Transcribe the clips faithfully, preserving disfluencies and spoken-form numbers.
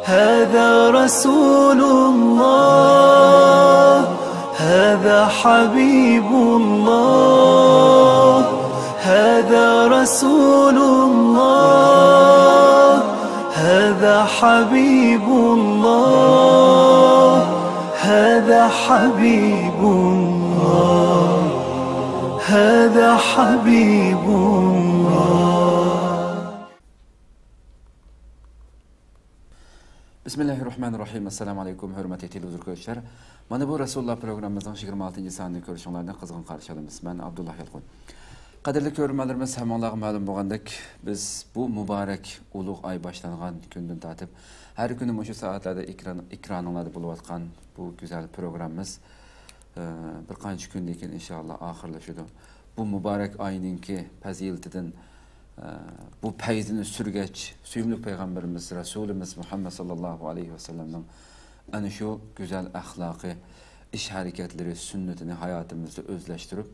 هذا رسول الله، هذا حبيب الله، هذا رسول الله، هذا حبيب الله، هذا حبيب الله، هذا حبيب الله. بىسمىللاھىررەھمانىررەھىم. ئەسسالامۇ ئەلەيكۇم، ھۆرمەتلىك تېلېۋىزور كۆرۈشلەر. مانا بۇ رەسۇلۇللا پروگراممىمىزنىڭ يىگىرمە ئالتىنچى سانىنى كۆرۈشۈڭلارنى قىزغىن قارشى ئالىمىز. مەن ئابدۇللا يالقۇن. قەدىرلىك كۆرۈرمەنلىرىمىز، ھەممىڭلارغا مەلۇم بولغاندەك، بىز بۇ مۇبارەك ئۇلۇغ ئاي باشلانغان كۈندىن تارتىپ، ھەر كۈنى مۇشۇ سائەتلەردە ئېكران، ئېكرانىڭلاردا بولۇۋاتقان بۇ گۈزەل پروگراممىمىز، ئە، بىر قانچە كۈندىن كېيىن ئىنشائاللا ئاخىرلىشىدۇ. بۇ مۇبارەك ئاينىڭكى پەزىلىتىدىن، ئە، بۇ پەيزىنى سۈرگەچ، سۆيۈملۈك پەيغەمبىرىمىز، رەسۇلىمىز مۇھەممەد ساللاللاھۇ ئەلەيھى ۋەسەللەمنىڭ ئەنە شۇ گۈزەل ئەخلاقى، ئىش ھەرىكەتلىرى، سۈننىتىنى ھاياتىمىزدا ئۆزلەشتۈرۈپ،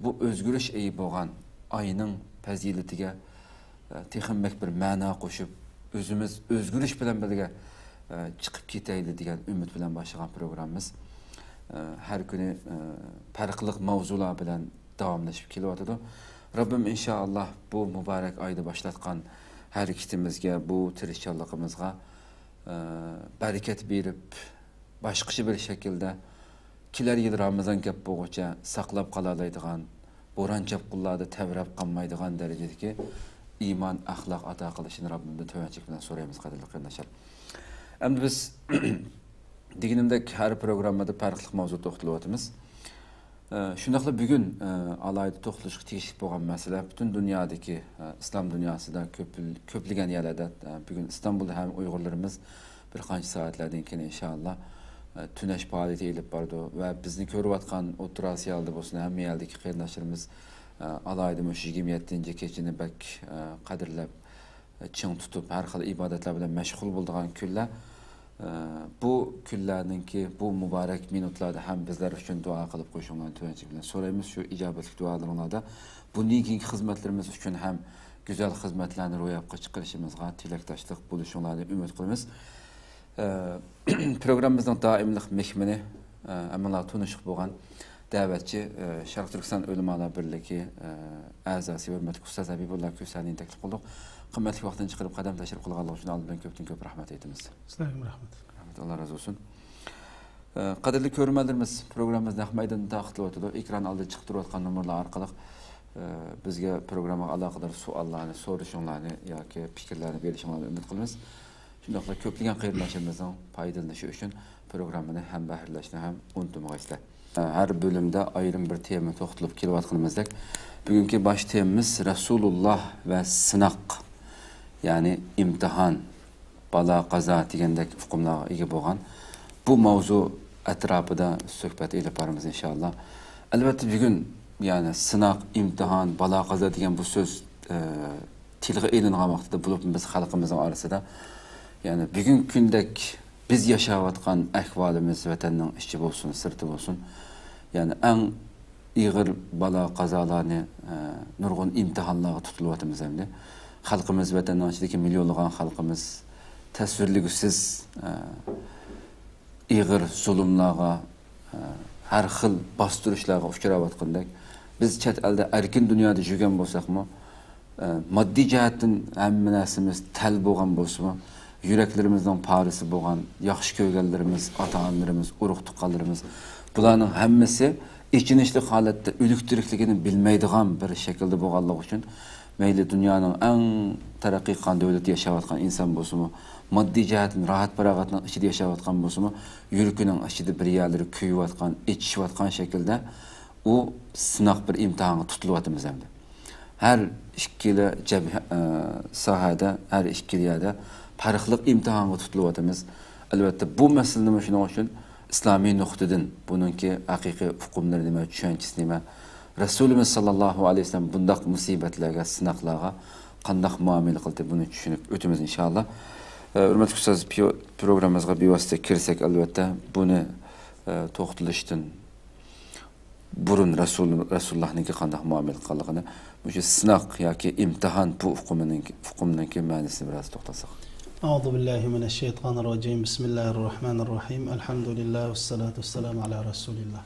بۇ ئۆزگىرىش ئېيى بولغان ئاينىڭ پەزىلىتىگە، ئە، تېخىمۇ بەك بىر مەنا قوشۇپ، ئۆزىمىز ئۆزگىرىش بىلەن بىرگە، ئە، چىقىپ كېتەيلى دېگەن ئۈمىد بىلەن باشلىغان پروگراممىمىز، ئە، ھەر كۈنى، ئە، پەرقلىق ماۋزۇلار بىلەن داۋاملىشىپ كېلىۋاتىدۇ. رەببىم ئىنشائاللا بۇ مۇبارەك ئايدا باشلاتقان ھەرىكىتىمىزگە، بۇ تىرىشچانلىقىمىزغا، ئە، بەرىكەت بېرىپ، باشقىچە بىر شەكىلدە كېلەر يىل رامىزان كەپ بولغۇچە ساقلاپ قالالايدىغان، بوران-چاپقۇنلاردا تەۋرەپ قالمايدىغان دەرىجىدىكى ئىمان، ئەخلاق ئاتا قىلىشىنى رەببىمدىن تۆۋەنچىلىك بىلەن سورايمىز، قەدىرلىك قېرىنداشلار. ئەمدى بىز دېگىنىمدەك، ھەر پروگراممىدا پەرقلىق ماۋزۇ توختىلىۋاتىمىز. ئە، شۇنداقلا بۈگۈن، ئە، ئالاھىدە توختىلىشقا تېگىشلىك بولغان مەسىلە، پۈتۈن دۇنيادىكى، ئە، ئىسلام دۇنياسىدا كۆپ، كۆپلىگەن يەرلەردە، ئە، بۈگۈن ئىستانبۇلدا ھەم ئۇيغۇرلىرىمىز بىر قانچە سائەتلەردىن كېيىن ئىنشائاللا، ئە، تۈنەش پائالىيىتى ئېلىپ بارىدۇ ۋە بىزنى كۆرۈۋاتقان ئوتتۇرا ئاسىيالىدا بولسۇن، ھەممە يەردىكى قېرىنداشلىرىمىز، ئە، ئالاھىدە مۇشۇ يىگىرمە يەتتىنچى كېچىنى بەك، ئە، قەدىرلەپ، چىڭ تۇتۇپ، ھەر خىل ئىبادەتلەر بىلەن مەشغۇل بولىدىغان كۈنلەر. ئە، بۇ كۈنلەرنىڭكى، بۇ مۇبارەك مىنۇتلاردا ھەم بىزلەر ئۈچۈن دۇئا قىلىپ قويۇشۇڭلارنى تۆۋەنچىلىك بىلەن سورايمىز. شۇ ئىجابەتلىك دۇئالىرىڭلاردا بۇندىن كېيىنكى خىزمەتلىرىمىز ئۈچۈن ھەم گۈزەل خىزمەتلەرنى روياپقا چىقىرىشىمىزغا تىلەكداشلىق بولۇشۇڭلارنى ئۈمىد قىلىمىز. ئە، پروگراممىمىزنىڭ دائىملىق مېھمىنى، ئە، ھەممىڭلار تونۇشلۇق بولغان دەۋەتچى، ئە، شەرقىي تۈركىستان ئۆلىمالار بىرلىكى، ئە، ئەزاسى، ھۆرمەتلىك ئۇستاز ھەبىبۇللا كۆسەنىنى تەكلىپ قىلدۇق. قىممەتلىك ۋاقتىنى چىقىرىپ، قەدەم تەشرىپ قىلغانلىقى ئۈچۈن ئالدىن كۆپتىن كۆپ رەھمەت ئېيتىمىز. سىلەرگىمۇ رەھمەت. رەھمەت، ئاللا رازى بولسۇن. ئە، قەدىرلىك كۆرۈرمەنلىرىمىز، پروگراممىمىز نەق مەيداندا تارقىتىلىۋاتىدۇ. ئېكران ئالدىدا چىقىپ تۇرۇۋاتقان نومۇرلار ئارقىلىق، ئە، بىزگە پروگراممىغا ئالاقىدار سوئاللارنى، سورىشىڭلارنى ياكى پىكىرلەرنى بېرىشىڭلارنى ئۈمىد قىلىمىز. شۇنداقلا كۆپلىگەن قېرىنداشلىرىمىزنىڭ پايدىلىنىشى ئۈچۈن پروگراممىنى ھەم بەھرىلەشنى ھەم ئۇنتۇمىغايسىلەر. ھەر بۆلۈمدە ئايرىم بىر تېما توختىلىپ كېلىۋاتقىنىمىزدەك، بۈگۈنكى باش تېمىمىز رەسۇلۇللا ۋە سىناق، يەنى ئىمتىھان، بالا-قازا دېگەندەك ئۇقۇملارغا ئىگە بولغان بۇ ماۋزۇ ئەتراپىدا سۆھبەت ئېلىپ بارىمىز، ئىنشائاللا. ئەلۋەتتە، بۈگۈن، يەنى سىناق، ئىمتىھان، بالا-قازا دېگەن بۇ سۆز، ئە، تىلغا ئېلىنغان ۋاقتىدا، بولۇپمۇ بىز خەلقىمىزنىڭ ئارىسىدا، يەنى بۈگۈنكى كۈندەك بىز ياشاۋاتقان ئەھۋالىمىز، ۋەتەننىڭ ئىچى بولسۇن، سىرتى بولسۇن، يەنى ئەڭ ئېغىر بالا-قازالارنى، ئە، نۇرغۇن ئىمتىھانلارغا تۇتۇلۇۋاتىمىز ئەمدى. خەلقىمىز، ۋەتەننىڭ ئىچىدىكى مىليونلىغان خەلقىمىز تەسۋىرلىگۈسىز، ئە، ئېغىر زۇلۇملارغا، ئە، ھەر خىل باستۇرۇشلارغا ئۇچراۋاتقاندەك، بىز چەت ئەلدە ئەركىن دۇنيادا يۈرگەن بولساقمۇ، ئە، ماددىي جەھەتتىن ھەممە نەرسىمىز تەل بولغان بولسىمۇ، يۈرەكلىرىمىزنىڭ پارىسى بولغان ياخشى كۆرگەنلىرىمىز، ئاتا-ئانىلىرىمىز، ئۇرۇق-تۇغقانلىرىمىز، بۇلارنىڭ ھەممىسى ئېچىنىشلىق ھالەتتە ئۆلۈك-تىرىكلىكىنى بىلمەيدىغان بىر شەكىلدە بولغانلىقى ئۈچۈن، مەيلى دۇنيانىڭ ئەڭ تەرەققىي قىلغان دۆلىتىدە ياشاۋاتقان ئىنسان بولسىمۇ، ماددىي جەھەتتىن راھەت-پاراغەتنىڭ ئىچىدە ياشاۋاتقان بولسىمۇ، يۈرىكىنىڭ ئىچىدە بىر يەرلىرى كۆيۈۋاتقان، ئېچىشىۋاتقان شەكىلدە ئۇ سىناق، بىر ئىمتىھانغا تۇتۇلۇۋاتىمىز ئەمدى. ھەر ئىككىلا جەبھە-، ئە، ساھەدە، ھەر ئىككىلا يەردە پەرقلىق ئىمتىھانغا تۇتۇلۇۋاتىمىز. ئەلۋەتتە، بۇ مەسىلىنىمۇ شۇنىڭ ئۈچۈن ئىسلامىي نۇقتىدىن بۇنىڭكى ھەقىقىي ئۇقۇملىرى نېمە، چۈشەنچىسى نېمە، رەسۇلىمىز ساللاللاھۇ ئەلەيھى ۋەسەللەم بۇنداق مۇسىبەتلەرگە، سىناقلارغا قانداق مۇئامىلە قىلدى، بۇنى چۈشىنىپ ئۆتىمىز، ئىنشائاللا. ئە، ھۆرمەتلىك ئۇستاز، پىيو-، پروگراممىمىزغا بىۋاسىتە كىرسەك، ئەلۋەتتە، بۇنى، ئە، توختىلىشتىن بۇرۇن رەسۇل-، رەسۇلۇللاھنىڭكى قانداق مۇئامىلە قىلغانلىقىنى، مۇشۇ سىناق ياكى ئىمتىھان بۇ ئۇقۇمىنىڭكى، ئۇقۇمنىڭكى مەنىسىنى بىراز توختالساق. أعوذ بالله من الشيطان الرجيم. بسم الله الرحمن الرحيم. الحمد لله والصلاة والسلام على رسول الله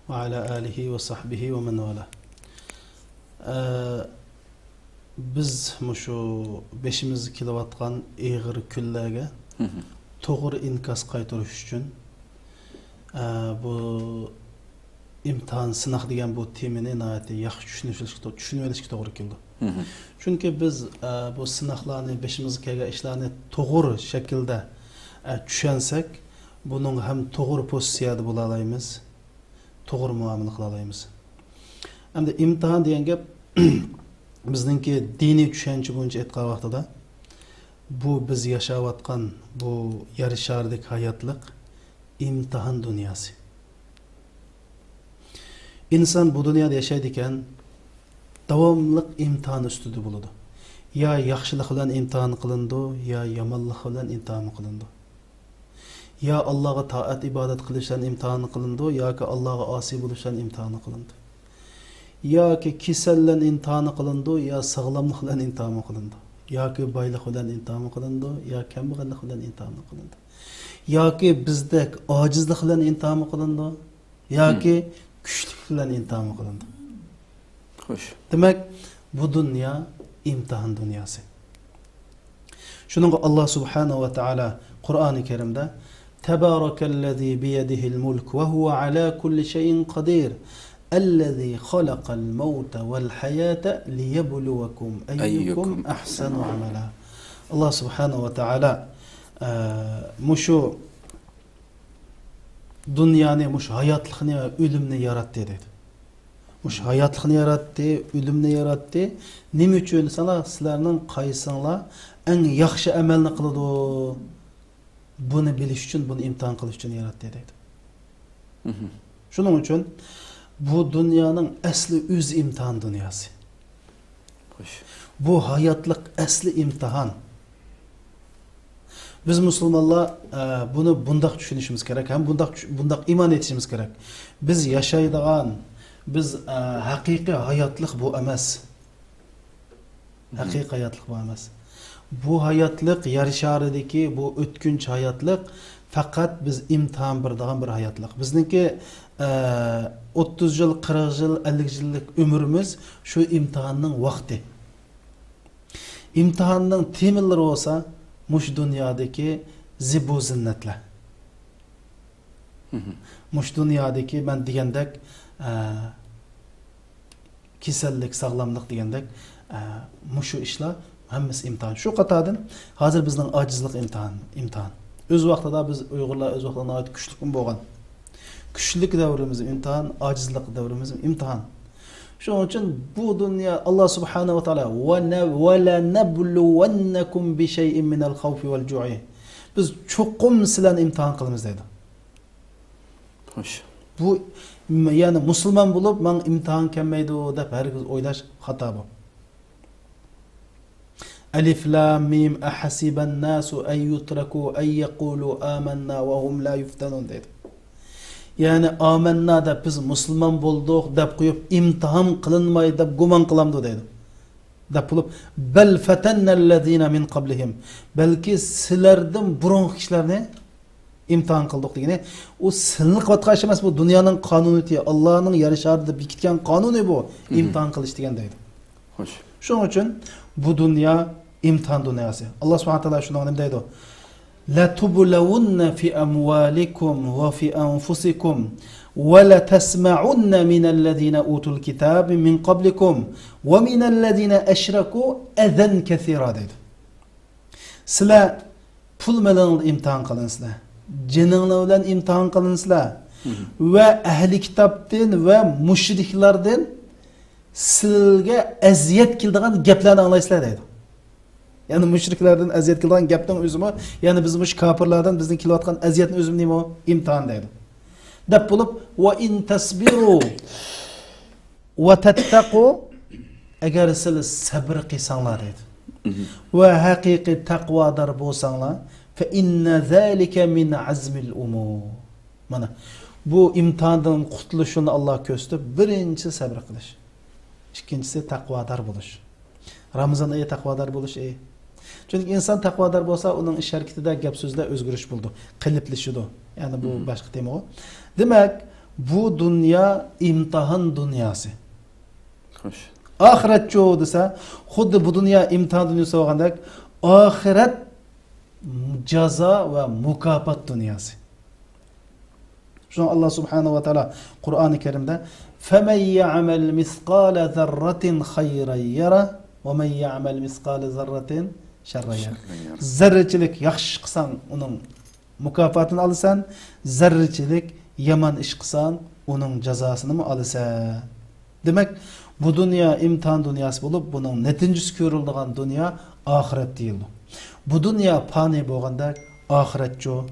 وعلى آله وصحبه ومن والاه. ئە، بىز مۇشۇ بېشىمىزغا كېلىۋاتقان ئېغىر كۈنلەرگە توغرا ئىنكاس قايتۇرۇش ئۈچۈن، ئە، بۇ ئىمتىھان، سىناق دېگەن بۇ تېمىنى ناھايىتى ياخشى چۈشىنىۋېلىشكە، چۈشىنىۋېلىشكە توغرا كېلىدۇ. چۈنكى بىز، ئە، بۇ سىناقلارنى، بېشىمىزغا كەلگەن ئىشلارنى توغرا شەكىلدە، ئە، چۈشەنسەك، بۇنىڭغا ھەم توغرا پوزىتسىيەدە بولالايمىز، توغرا مۇئامىلە قىلالايمىز. ئەمدى ئىمتىھان دېگەن گەپ، بىزنىڭكى دىنىي چۈشەنچە بويىچە ئېيتقان ۋاقتىدا، بۇ بىز ياشاۋاتقان بۇ يەر شارىدىكى ھاياتلىق ئىمتىھان دۇنياسى. ئىنسان بۇ دۇنيادا ياشايدىكەن، داۋاملىق ئىمتىھان ئۈستىدە بولىدۇ. يا ياخشىلىق بىلەن ئىمتىھان قىلىنىدۇ، يا يامانلىق بىلەن ئىمتىھان قىلىنىدۇ. يا ئاللاغا تائەت ئىبادەت قىلىش بىلەن ئىمتىھان قىلىنىدۇ، ياكى ئاللاغا ئاسىي بولۇش بىلەن ئىمتىھان قىلىنىدۇ. ياكى كېسەل بىلەن ئىمتىھان قىلىنىدۇ، يا ساغلاملىق بىلەن ئىمتىھان قىلىنىدۇ. ياكى بايلىق بىلەن ئىمتىھان قىلىنىدۇ، يا كەمبەغەللىق بىلەن ئىمتىھان قىلىنىدۇ. ياكى بىزدەك ئاجىزلىق بىلەن ئىمتىھان قىلىنىدۇ، ياكى كۈچلۈك بىلەن ئىمتىھان قىلىنىدۇ. خوش. دېمەك، بۇ دۇنيا ئىمتىھان دۇنياسى. شۇنىڭغا ئاللا سۇبھانەھۇ ۋە تائالا قۇرئانى كەرىمدە، تەبارەكەللەزى بىيەدىھىل مۇلك ۋە ھۇۋە ئەلا كۇللى شەيئىن قەدىر، ئەللەزى خەلەقەل مەۋتە ۋەل ھەياتە لىيەبلۇۋەكۇم ئەييۇكۇم ئەييۇكۇم ئەھسەنۇ ئەمەلا. ئاللا سۇبھانەھۇ ۋە تائالا، ئە، مۇشۇ دۇنيانى، مۇشۇ ھاياتلىقنى ۋە ئۆلۈمنى ياراتتى دەيدۇ. مۇشۇ ھاياتلىقنى ياراتتى، ئۆلۈمنى ياراتتى. نېمە ئۈچۈن دېسەڭلار، سىلەرنىڭ قايسىڭلار ئەڭ ياخشى ئەمەلنى قىلىدۇ؟ بۇنى بىلىش ئۈچۈن، بۇنى ئىمتىھان قىلىش ئۈچۈن ياراتتى دەيدۇ. شۇنىڭ ئۈچۈن بۇ دۇنيانىڭ ئەسلى ئۆزى ئىمتىھان دۇنياسى. خوش. بۇ ھاياتلىق ئەسلى ئىمتىھان. بىز مۇسۇلمانلار، ئە، بۇنى بۇنداق چۈشىنىشىمىز كېرەك ھەم بۇنداق چۈ-، بۇنداق ئىمان ئېيتىشىمىز كېرەك. بىز ياشايدىغان، بىز، ئە، ھەقىقىي ھاياتلىق بۇ ئەمەس. ھەقىقىي ھاياتلىق بۇ ئەمەس. بۇ ھاياتلىق، يەر شارىدىكى بۇ ئۆتكۈنچى ھاياتلىق، پەقەت بىز ئىمتىھان بېرىدىغان بىر ھاياتلىق. بىزنىڭكى، ئە، ئوتتۇز يىل، قىرىق يىل، ئەللىك يىللىق ئۆمرىمىز شۇ ئىمتىھاننىڭ ۋاقتى. ئىمتىھاننىڭ تېمىلىرى بولسا مۇشۇ دۇنيادىكى زىبۇ زىننەتلەر. مۇشۇ دۇنيادىكى مەن دېگەندەك، ئە، كېسەللىك، ساغلاملىق دېگەندەك، ئە، مۇشۇ ئىشلار ھەممىسى ئىمتىھان. شۇ قاتاردىن ھازىر بىزنىڭ ئاجىزلىق ئىمتىھان، ئىمتىھان. ئۆز ۋاقتىدا بىز ئۇيغۇرلار ئۆز ۋاقتىدا ناھايىتى كۈچلۈكمۇ بولغان. كۈچلۈك دەۋرىمىز ئىمتىھان، ئاجىزلىق دەۋرىمىز ئىمتىھان. شۇنىڭ ئۈچۈن بۇ دۇنيا، ئاللا سۇبھانەھۇ ۋە تائالا، ۋە نە-، ۋە لەنەبلۇۋەننەكۇم بىشەيئىن مىنەل خەۋفى ۋەل جۇئى. بىز چوقۇم سىلەرنى ئىمتىھان قىلىمىز دەيدۇ. خوش. بۇ، يەنى مۇسۇلمان بولۇپ، ماڭا ئىمتىھان كەلمەيدۇ دەپ ھەرگىز ئويلاش خاتا بۇ. ئەلىف لام مىم، ئەھەسىبەن ناسۇ ئەن يۇترەكۇ ئەن يەقۇلۇ ئامەننا ۋە ھۇم لا يۇفتەنۇن دەيدۇ. يەنى ئامەننا دەپ، بىز مۇسۇلمان بولدۇق دەپ قويۇپ، ئىمتىھان قىلىنماي دەپ گۇمان قىلامدۇ دەيدۇ. دەپ بولۇپ، بەل فەتەننەللەزىنە مىن قەبلىھىم. بەلكى سىلەردىن بۇرۇنقى كىشىلەرنى ئىمتىھان قىلدۇق دېگىنى، ئۇ سىلىنىپ قېلىۋاتقان ئىش ئەمەس، بۇ دۇنيانىڭ قانۇنىيىتى، ئاللانىڭ يەر شارىدا بېكىتكەن قانۇنى بۇ، ئىمتىھان قىلىش دېگەن دەيدۇ. خوش. شۇنىڭ ئۈچۈن بۇ دۇنيا ئىمتىھان دۇنياسى. ئاللا سۇبھانە تائالا شۇنىڭغا نېمە دەيدۇ؟ لەتۇبلەۋۇننە فى ئەمۋالىكۇم ۋە فى ئەنفۇسىكۇم ۋە لەتەسمەئۇننە مىنەللەزىنە ئۇتۇل كىتابە مىن قەبلىكۇم ۋە مىنەللەزىنە ئەشرەكۇ ئەزەن كەسىرا دەيدۇ. سىلەر پۇل مېلىڭلار ئىمتىھان قىلىنىسىلەر، جېنىڭلار بىلەن ئىمتىھان قىلىنىسىلەر ۋە ئەھلى كىتابتىن ۋە مۇشرىكلاردىن سىلەرگە ئەزىيەت كېلىدىغان گەپلەرنى ئاڭلايسىلەر دەيدۇ. يەنى مۇشرىكلاردىن ئەزىيەت كېلىدىغان گەپنىڭ ئۆزىمۇ، يەنى بىز مۇشۇ كاپىرلاردىن بىزنىڭ كېلىۋاتقان ئەزىيەتنىڭ ئۆزىمۇ نېمە ئۇ؟ ئىمتىھان دەيدۇ. دەپ بولۇپ، ۋە ئىن تەسبىرۇ ۋە تەتتەقۇ، ئەگەر سىلەر سەبرى قىلساڭلار دەيدۇ. ۋە ھەقىقىي تەقۋادار بولساڭلار، فە ئىننە زالىكە مىن ئەزمىل ئۇمۇر. مانا، بۇ ئىمتىھاندىن قۇتۇلۇش يولىنى ئاللا كۆرسىتىپ، بىرىنچىسى سەبرى قىلىش. ئىككىنچىسى تەقۋادار بولۇش. رامىزان ئېيى تەقۋادار بولۇش ئېيى. چۈنكى ئىنسان تەقۋادار بولسا، ئۇنىڭ ئىش ھەرىكىتىدە، گەپ سۆزىدە ئۆزگىرىش بولىدۇ، قېلىپلىشىدۇ. يەنى بۇ باشقا تېمىغۇ. دېمەك، بۇ دۇنيا ئىمتىھان دۇنياسى. خوش. ئاخىرەتچۇ دېسە، خۇددى بۇ دۇنيا ئىمتىھان دۇنياسى بولغاندەك، ئاخىرەت جازا ۋە مۇكاپات دۇنياسى. شۇڭا ئاللا سۇبھانەھۇ ۋە تائالا قۇرئانى كەرىمدە، فَمَن يَعْمَلْ مِثْقَالَ ذَرَّةٍ خَيْرًا يَرَهُ وَمَن يَعْمَلْ مِثْقَالَ ذَرَّةٍ شَرًّا يَرَهُ. شەررەن يەرە. زەررىچىلىك ياخشى ئىش قىلساڭ، ئۇنىڭ مۇكاپاتىنى ئالىسەن، زەررىچىلىك يامان ئىش قىلساڭ، ئۇنىڭ جازاسىنىمۇ ئالىسەن. دېمەك، بۇ دۇنيا ئىمتىھان دۇنياسى بولۇپ، بۇنىڭ نەتىجىسى كۆرۈلىدىغان دۇنيا ئاخىرەت دېيىلىدۇ. بۇ دۇنيا پانىي بولغاندەك، ئاخىرەتچۇ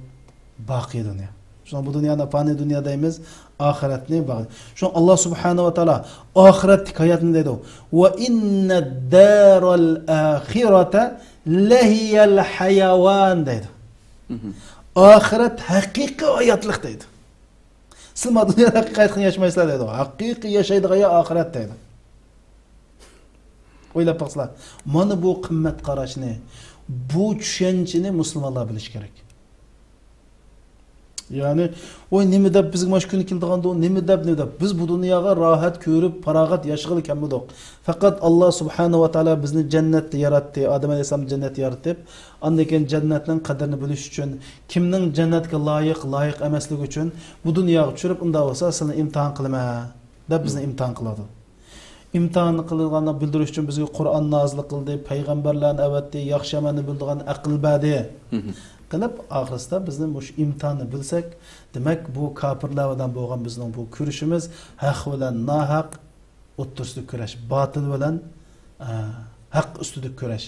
باقىي دۇنيا. شۇڭا بۇ دۇنيانى پانىي دۇنيا دەيمىز، ئاخىرەتنى باقىي. شۇڭا ئاللا سۇبھانەھۇ ۋە تائالا ئاخىرەتتىكى ھاياتنى دەيدۇ، وَإِنَّ الدَّارَ الْآخِرَةَ لَهِيَ الْحَيَوَانُ دەيدۇ. ئاخىرەت ھەقىقىي ھاياتلىق دەيدۇ. سىلەر ما دۇنيادا ھەقىقىي ھاياتلىقنى ياشىمايسىلەر دەيدۇ. ھەقىقىي ياشايدىغان يەر ئاخىرەت دەيدۇ. ئويلاپ باقسىلەر، مانا بۇ قىممەت قاراشنى، بۇ چۈشەنچىنى مۇسۇلمانلار بىلىشى كېرەك. يەنى، ۋاي، نېمە دەپ بىزگە مانا شۇ كۈن كېلىدىغاندۇ، نېمە دەپ، نېمە دەپ؟ بىز بۇ دۇنياغا راھەت كۆرۈپ، پاراغەت ياشىغىلى كەلمىدۇق. پەقەت ئاللا سۇبھانەھۇ ۋە تائالا بىزنى جەننەتتە ياراتتى، ئادەم ئەلەيھىسسالامنى جەننەتتە يارىتىپ، ئاندىن كېيىن جەننەتنىڭ قەدرىنى بىلىش ئۈچۈن، كىمنىڭ جەننەتكە لايىق، لايىق ئەمەسلىكى ئۈچۈن بۇ دۇنياغا چۈشۈرۈپ، ئۇنداق بولسا سىلىنى ئىمتىھان قىلىمەن دەپ بىزنى ئىمتىھان قىلىدۇ. ئىمتىھان قىلىدىغانلىقىنى بىلدۈرۈش ئۈچۈن بىزگە قۇرئان نازىل قىلدى، پەيغەمبەرلەرنى ئەۋەتتى، ياخشى ئەمەلنى بىلىدىغان ئەقىل بەردى. قىلىپ، ئاخىرسىدا بىزنى مۇشۇ ئىمتىھاننى بىلسەك، دېمەك، بۇ كاپىرلار بىلەن بولغان بىزنىڭ بۇ كۈرىشىمىز ھەق بىلەن ناھەق ئوتتۇرىسىدا كۈرەش، باتىل بىلەن، ئە، ھەق ئۈستىدە كۈرەش.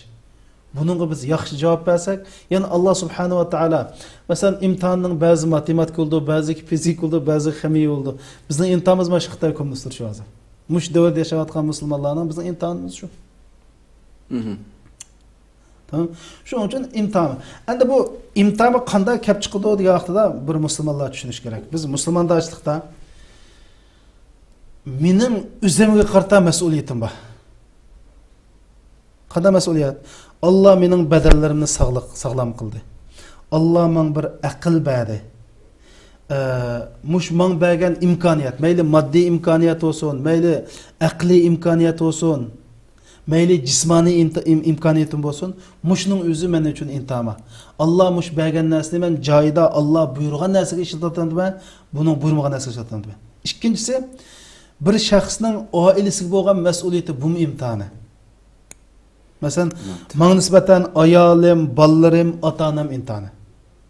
بۇنىڭغا بىز ياخشى جاۋاب بەرسەك، يەنى ئاللا سۇبھانەھۇ ۋە تائالا، مەسىلەن، ئىمتىھاننىڭ بەزى ماتېماتىكا بولىدۇ، بەزىكى فىزىكا بولىدۇ، بەزىكى خىمىيە بولىدۇ. بىزنىڭ ئىمتىھانىمىز مانا شۇ خىتاي كوممۇنىستلىرى شۇ ھازىر. مۇشۇ دەۋردە ياشاۋاتقان مۇسۇلمانلارنىڭ بىزنىڭ ئىمتىھانىمىز شۇ. تامام. شۇنىڭ ئۈچۈن ئىمتىھان. ئەمدى بۇ ئىمتىھانمۇ قانداق كەپ چىقىدۇ دېگەن ۋاقتىدا بىر مۇسۇلمانلار چۈشىنىشى كېرەك. بىز مۇسۇلماندا ئىشلىقتا مېنىڭ ئۆزۈمگە قارىتا مەسئۇلىيىتىم بار. قانداق مەسئۇلىيەت؟ ئاللا مېنىڭ بەدەنلىرىمنى ساغلىق، ساغلام قىلدى. ئاللا ماڭا بىر ئەقىل بەردى. ئە، مۇشۇ ماڭا بەرگەن ئىمكانىيەت، مەيلى ماددىي ئىمكانىيەت بولسۇن، مەيلى ئەقلىي ئىمكانىيەت بولسۇن، مەيلى جىسمانىي ئىمت-، ئىم-، ئىمكانىيىتىم بولسۇن، مۇشۇنىڭ ئۆزى مەن ئۈچۈن ئىمتىھان. ئاللا مۇشۇ بەرگەن نەرسىنى مەن جايىدا، ئاللا بۇيرۇغان نەرسىگە ئىشلىتىۋاتامدىمەن، بۇنىڭ بۇيرۇمىغان نەرسىگە ئىشلىتىۋاتامدىمەن. ئىككىنچىسى، بىر شەخسنىڭ ئائىلىسىگە بولغان مەسئۇلىيىتى، بۇمۇ ئىمتىھانى. مەسىلەن، ماڭا نىسبەتەن ئايالىم، بالىلىرىم، ئاتا-ئانام ئىمتىھانى.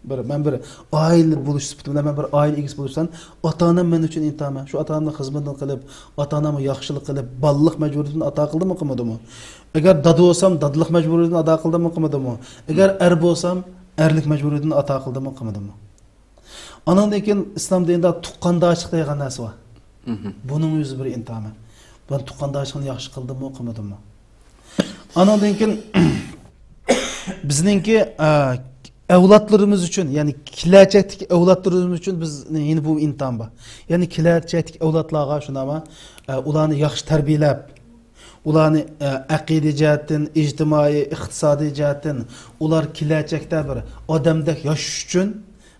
بىر، مەن بىر ئائىلە بولۇش سۈپىتى بىلەن، مەن بىر ئائىلە ئىگىسى بولۇشتان، ئاتا-ئانام مەن ئۈچۈن ئىمتىھان. شۇ ئاتا-ئانامنىڭ خىزمىتىنى قىلىپ، ئاتا-ئانامغا ياخشىلىق قىلىپ، بالىلىق مەجبۇرىيىتىنى ئادا قىلدىممۇ، قىلمىدىممۇ؟ ئەگەر دادا بولسام، دادىلىق مەجبۇرىيىتىنى ئادا قىلدىممۇ، قىلمىدىممۇ؟ ئەگەر ئەر بولسام، ئەرلىك مەجبۇرىيىتىنى ئادا قىلدىممۇ، قىلمىدىممۇ؟ ئانىڭدىن كېيىن ئىسلام دىنىدا تۇغقانداشلىق دەيدىغان نەرسە بار. بۇنىڭ ئۆزى بىر ئىمتىھان. بۇ تۇغقانداشلىقنى ياخشى قىلدىممۇ، قىلمىدىممۇ؟ ئانىڭدىن كېيىن بىزنىڭكى، ئە، ئەۋلادلىرىمىز ئۈچۈن، يەنى كېلەچەكتىكى ئەۋلادلىرىمىز ئۈچۈن بىز يەنە بۇ ئىمتىھان بار. يەنى كېلەچەكتىكى ئەۋلادلارغا شۇنداقمۇ، ئە، ئۇلارنى ياخشى تەربىيەلەپ، ئۇلارنى، ئە، ئەقىدە جەھەتتىن، ئىجتىمائىي، ئىقتىسادىي جەھەتتىن ئۇلار كېلەچەكتە بىر ئادەمدەك ياشاش ئۈچۈن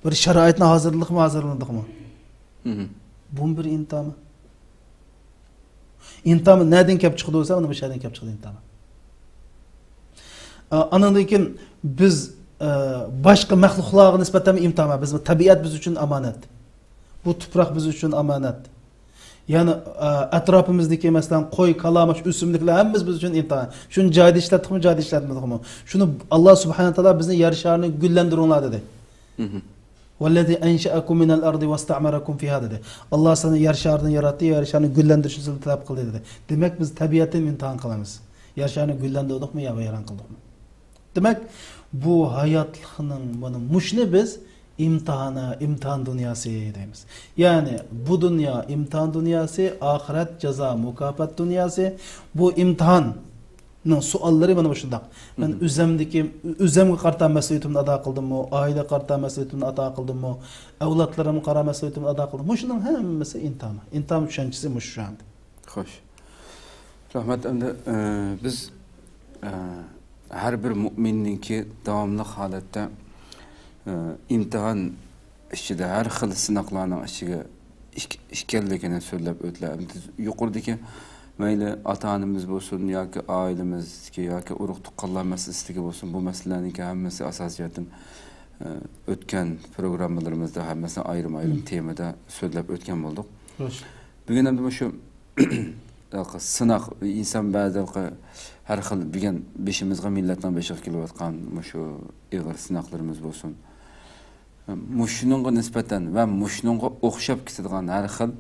بىر شارائىتنى ھازىرلىدۇقمۇ، ھازىرلىدۇقمۇ؟ بۇمۇ بىر ئىمتىھان. ئىمتىھان نەدىن كەپ چىقىدۇ دېسە، مانا مۇشۇ يەردىن كەپ چىقىدۇ ئىمتىھان. ئا، ئانىڭدىن كېيىن بىز، ئە، باشقا مەخلۇقلارغا نىسبەتەن ئىمتىھان. بىز، تەبىئەت بىز ئۈچۈن ئامانەت. بۇ تۇپراق بىز ئۈچۈن ئامانەت. يەنى، ئە، ئەتراپىمىزدىكى، مەسىلەن، قوي، كالا، مۇشۇ ئۆسۈملۈكلەر ھەممىمىز بىز ئۈچۈن ئىمتىھان. شۇنى جايىدا ئىشلەتتۇقمۇ، جايىدا ئىشلەتمىدۇقمۇ؟ شۇنى ئاللا سۇبھانەھۇ ۋە تائالا بىزنى يەر شارىنى گۈللەندۈرۈڭلار دېدى. والذي أنشأكم من الأرض واستعمركم فيها دېدى. ئاللا سىلەرنى يەر شارىدىن ياراتتى، يەر شارىنى گۈللەندۈرۈشنى سىلەرگە تەلەپ قىلدى دېدى. دېمەك، بىز تەبىئەتتىن ئىمتىھان قىلىمىز. يەر شارىنى گۈللەندۈردۇقمۇ يا ۋەيران قىلدۇقمۇ؟ دېمەك، بۇ ھاياتلىقنىڭ مانا مۇشۇنى بىز ئىمتىھانى، ئىمتىھان دۇنياسى دەيمىز. يەنى بۇ دۇنيا ئىمتىھان دۇنياسى، ئاخىرەت جازا، مۇكاپات دۇنياسى. بۇ ئىمتىھاننىڭ سوئاللىرى مانا مۇشۇنداق. مەن ئۆزەمدىكى، ئۆزەمگە قارىتا مەسئۇلىيىتىمنى ئادا قىلدىممۇ؟ ئائىلىگە قارىتا مەسئۇلىيىتىمنى ئادا قىلدىممۇ؟ ئەۋلادلىرىمغا قارا مەسئۇلىيىتىمنى ئادا قىلدىممۇ؟ مۇشۇنىڭ ھەممىسى ئىمتىھان. ئىمتىھان چۈشەنچىسى مۇشۇ شۇ ئەمدى. خوش. رەھمەت. ئەمدى، ئە، بىز، ئە، ھەر بىر مۇئمىننىڭكى داۋاملىق ھالەتتە، ئە، ئىمتىھان ئىچىدە، ھەر خىل سىناقلارنىڭ ئىچىگە ئىك-، ئىكەنلىكىنى سۆزلەپ ئۆتتى. يۇقىرىدىكى مەيلى ئاتا-ئانىمىز بولسۇن ياكى ئائىلىمىزدىكى ياكى ئۇرۇق-تۇغقانلار مەسىلىسىدىكى بولسۇن، بۇ مەسىلىلەرنىڭكى ھەممىسى ئاساسىي جەھەتتىن، ئە، ئۆتكەن پروگراممىلىرىمىزدا ھەممىسىنى ئايرىم-ئايرىم مم. تېمىدا سۆزلەپ ئۆتكەن بولدۇق. خوش. بۈگۈن ئەمدى مۇشۇ ھېلىقى سىناق، ئىنسان بەزى ھېلىقى ھەر خىل بۈگۈن بېشىمىزغا، مىللەتنىڭ بېشىغا كېلىۋاتقان مۇشۇ ئېغىر سىناقلىرىمىز بولسۇن. مۇشۇنىڭغا نىسبەتەن ۋە مۇشۇنىڭغا ئوخشاپ كېتىدىغان ھەر خىل،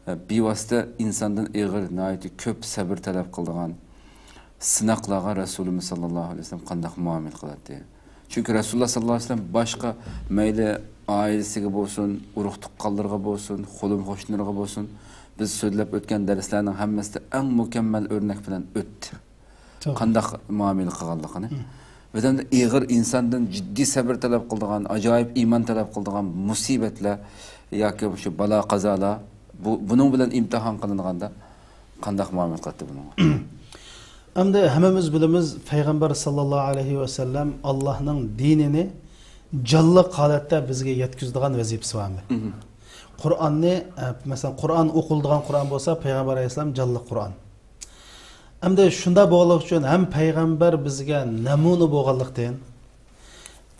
ئە، بىۋاسىتە ئىنساندىن ئېغىر، ناھايىتى كۆپ سەبر تەلەپ قىلىدىغان سىناقلارغا رەسۇلىمىز ساللاللاھۇ ئەلەيھى ۋەسەللەم قانداق مۇئامىلە قىلاتتى؟ چۈنكى رەسۇلۇللا ساللاللاھۇ ئەلەيھى ۋەسەللەم باشقا، مەيلى ئائىلىسىگە بولسۇن، ئۇرۇق-تۇغقانلىرىغا بولسۇن، قولۇم-قوشنىلىرىغا بولسۇن، بىز سۆزلەپ ئۆتكەن دەرسلەرنىڭ ھەممىسىدە ئەڭ مۇكەممەل ئۆرنەك بىلەن ئۆتتى. توغرا. قانداق مۇئامىلە قىلغانلىقىنى. مم. ۋەتەندە ئېغىر، ئىنساندىن جىددىي سەبر تەلەپ قىلىدىغان، ئاجايىپ ئىمان تەلەپ قىلىدىغان مۇسىبەتلەر ياكى مۇشۇ بالا-قازالار، بۇ، بۇنىڭ بىلەن ئىمتىھان قىلىنغاندا قانداق مۇئامىلە قىلاتتى بۇنىڭغا؟ ئەمدى ھەممىمىز بىلىمىز، پەيغەمبەر ساللاللاھۇ ئەلەيھى ۋەسەللەم ئاللاھنىڭ دىنىنى جانلىق ھالەتتە بىزگە يەتكۈزىدىغان ۋەزىپىسى بار ئەمدى. مم. قۇرئاننى، ئە، مەسىلەن، قۇرئان ئوقۇلىدىغان قۇرئان بولسا، پەيغەمبەر ئەلەيھىسسالام جانلىق قۇرئان. ئەمدى شۇنداق بولغانلىقى ئۈچۈن ھەم پەيغەمبەر بىزگە نەمۇنە بولغانلىقتىن،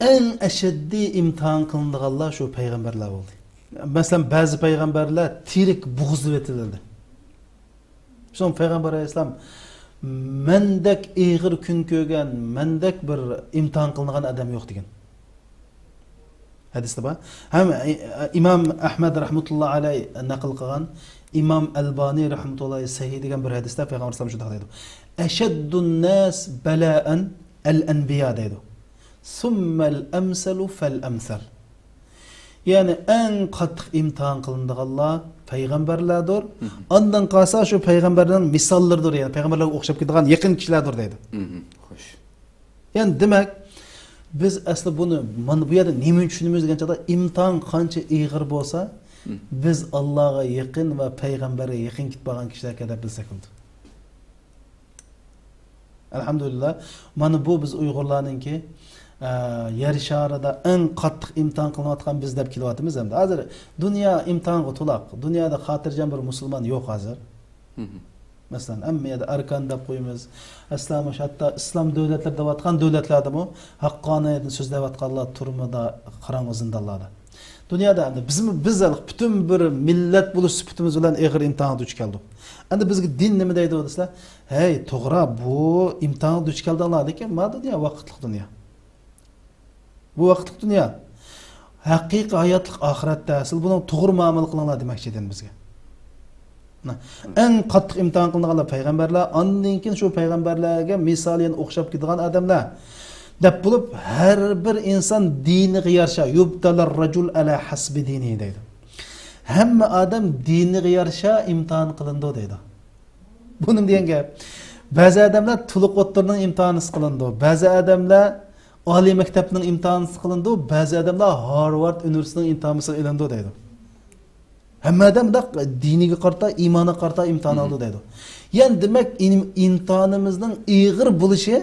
ئەڭ ئەشەددىي ئىمتىھان قىلىنىدىغانلار شۇ پەيغەمبەرلەر بولدى. مەسىلەن، بەزى پەيغەمبەرلەر تىرىك بوغۇزلىۋېتىلدى. شۇڭا پەيغەمبەر ئەلەيھىسسالام، «مەندەك ئېغىر كۈن كۆرگەن، مەندەك بىر ئىمتىھان قىلىنغان ئادەم يوق» دېگەن. ھەدىستە بار. ھەم ئىمام ئەھمەد رەھمەتۇللا ئەلەي نەقىل قىلغان، ئىمام ئەلبانى رەھمەتۇللا سەھىھ دېگەن بىر ھەدىستە پەيغەمبەر ئەلەيھىسسالام شۇنداق دەيدۇ: «ئەشەددۇن ناس بەلائەن ئەل ئەنبىيا» دەيدۇ. «سۇممەل ئەمسەلۇ فەل ئەمسەل.» يەنى ئەڭ قاتتىق ئىمتىھان قىلىنىدىغانلار پەيغەمبەرلەردۇر. مم. ئاندىن قالسا شۇ پەيغەمبەرنىڭ مىساللىرىدۇر، يەنى پەيغەمبەرلەرگە ئوخشاپ كېتىدىغان يېقىن كىشىلەردۇر دەيدۇ. مم، خوش. يەنى دېمەك، بىز ئەسلى بۇنى، مانا بۇ يەردە نېمىنى چۈشىنىمىز دېگەن چاغدا، ئىمتىھان قانچە ئېغىر بولسا، مم. بىز ئاللاغا يېقىن ۋە پەيغەمبەرگە يېقىن كېتىپ بارغان كىشىلەركەن دەپ بىلسەك بولىدۇ. ئەلھەمدۇلىللا، مانا بۇ بىز ئۇيغۇرلارنىڭكى، ئە، يەر شارىدا ئەڭ قاتتىق ئىمتىھان قىلىنىۋاتقان بىز دەپ كېلىۋاتىمىز ئەمدى. ھازىر دۇنيا ئىمتىھانغا تولا. دۇنيادا خاتىرجەم بىر مۇسۇلمان يوق ھازىر. مم. مەسىلەن، ھەممە يەردە ئەركان دەپ قويىمىز. ئەسلا مۇشۇ ھەتتا ئىسلام دۆلەتلىرى دەۋاتقان دۆلەتلەردىمۇ ھەققانىيەتنى سۆزلەۋاتقانلار تۈرمىدە، قاراڭغۇ زىندانلاردا. دۇنيادا ئەمدى بىزمۇ، بىز پۈتۈن بىر مىللەت بولۇش سۈپىتىمىز بىلەن ئېغىر ئىمتىھانغا دۇچ كەلدۇق. ئەمدى بىزگە دىن نېمە دەيدۇ دېسە، ھەي، توغرا، بۇ ئىمتىھانغا دۇچ كەلدىڭلار، لېكىن ما دۇنيا ۋاقىتلىق دۇنيا. بۇ ۋاقىتلىق دۇنيا. ھەقىقىي ھاياتلىق ئاخىرەتتە، سىلەر بۇنىڭغا توغرا مۇئامىلە قىلىڭلار دېمەكچى ئىدى بىزگە. مانا، ئەڭ قاتتىق ئىمتىھان قىلىنغانلار پەيغەمبەرلەر، ئاندىن كېيىن شۇ پەيغەمبەرلەرگە مىسالى يەنە ئوخشاپ كېتىدىغان ئادەملەر دەپ بولۇپ، ھەر بىر ئىنسان دىنىغا يارىشا، يۇبتەلەر رەجۇل ئەلا ھەسبى دىنىھى دەيدۇ. ھەممە ئادەم دىنىغا يارىشا ئىمتىھان قىلىنىدۇ دەيدۇ. بۇ نېمە دېگەن گەپ؟ بەزى ئادەملەر تولۇق ئوتتۇرىنىڭ ئىمتىھانىسى قىلىنىدۇ. بەزى ئادەملەر ئالىي مەكتەپنىڭ ئىمتىھانىسى قىلىنىدۇ. بەزى ئادەملەر ھارۋارد ئۇنىۋېرسىتېتىنىڭ ئىمتىھانىسىغا ئېلىنىدۇ دەيدۇ. ھەممە ئادەم مۇنداق دىنىگە قارىتا، ئىمانىغا قارىتا ئىمتىھان مم. ئالىدۇ دەيدۇ. يەنى دېمەك، ئىم-، ئىمتىھانىمىزنىڭ ئېغىر بولۇشى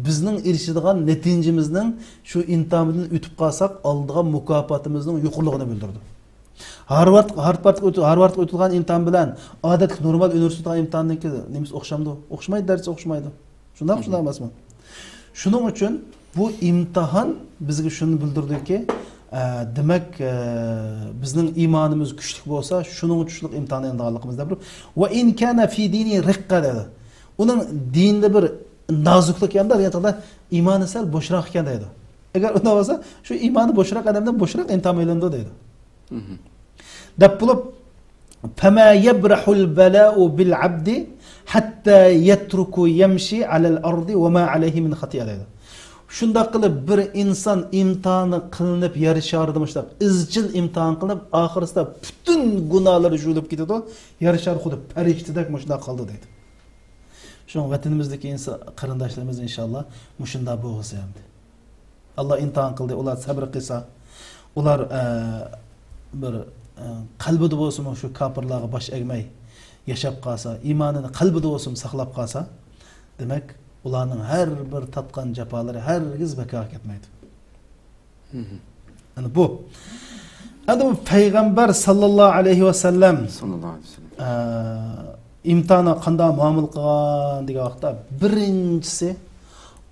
بىزنىڭ ئېرىشىدىغان نەتىجىمىزنىڭ، شۇ ئىمتىھاندىن ئۆتۈپ قالساق ئالىدىغان مۇكاپاتىمىزنىڭ يۇقىرىلىقىنى بىلدۈرىدۇ. ھارۋارد، ھارۋاردقا ئۆتۈ-، ھارۋاردقا ئۆتىدىغان ئىمتىھان بىلەن ئادەتلىك نورمال ئۇنىۋېرسىتېتقا ئىمتىھاندىكى نېمىسى ئوخشامدۇ؟ ئوخشىمايدۇ، دەرىجىسى ئوخشىمايدۇ. شۇنداق، شۇنداق مم. ئەمەسمۇ؟ شۇنىڭ ئۈچۈن بۇ ئىمتىھان بىزگە شۇنى بىلدۈرىدۇكى، ئە، دېمەك، ئە، بىزنىڭ ئىمانىمىز كۈچلۈك بولسا، شۇنىڭغا تۇشلۇق ئىمتىھان ئېلىنىدىغانلىقىمىزنى بىلدۈرۈپ، ۋە ئىن كانە فى دىنى رىققە دەيدۇ. ئۇنىڭ دىنىدا بىر نازۇكلۇق ئىكەن دېگەن چاغدا ئىمانى سەل بوشراق ئىكەن دەيدۇ. ئەگەر ئۇنداق بولسا، شۇ ئىمانى بوشراق ئادەمدىن بوشراق ئىمتىھان ئېلىنىدۇ دەيدۇ. مم. دەپ بولۇپ، فما يبرح البلاء بالعبد حتى يتركه يمشي على الأرض وما عليه من خطيئة دەيدۇ. شۇنداق قىلىپ بىر ئىنسان ئىمتىھانى قىلىنىپ يەر شارىدا مۇشۇنداق ئىزچىل ئىمتىھان قىلىنىپ، ئاخىرسىدا پۈتۈن گۇناھلىرى يۇيۇلۇپ كېتىدۇ، يەر شارى خۇددى پەرىشتىدەك مۇشۇنداق قالىدۇ دەيدۇ. شۇڭا ۋەتىنىمىزدىكى ئىنسا-، قېرىنداشلىرىمىز ئىنشاللا مۇشۇنداق بولغۇسى ئەمدى. ئاللا ئىمتىھان قىلدى، ئۇلار سەبرى قىلسا، ئۇلار، ئە، بىر، ئە، قەلبىدە بولسىمۇ شۇ كاپىرلارغا باش ئەگمەي ياشاپ قالسا، ئىمانىنى قەلبىدە بولسىمۇ ساقلاپ قالسا، دېمەك، ئۇلارنىڭ ھەر بىر تارتقان جاپالىرى ھەرگىز بىكارغا كەتمەيدۇ. مم. ئەنە بۇ. ئەنە بۇ پەيغەمبەر ساللاللاھۇ ئەلەيھى ۋەسەللەم، ساللاللاھۇ ئەلەيھى ۋەسەللەم، ئە، ئىمتىھانغا قانداق مۇئامىلە قىلغان دېگەن ۋاقىتتا، بىرىنچىسى،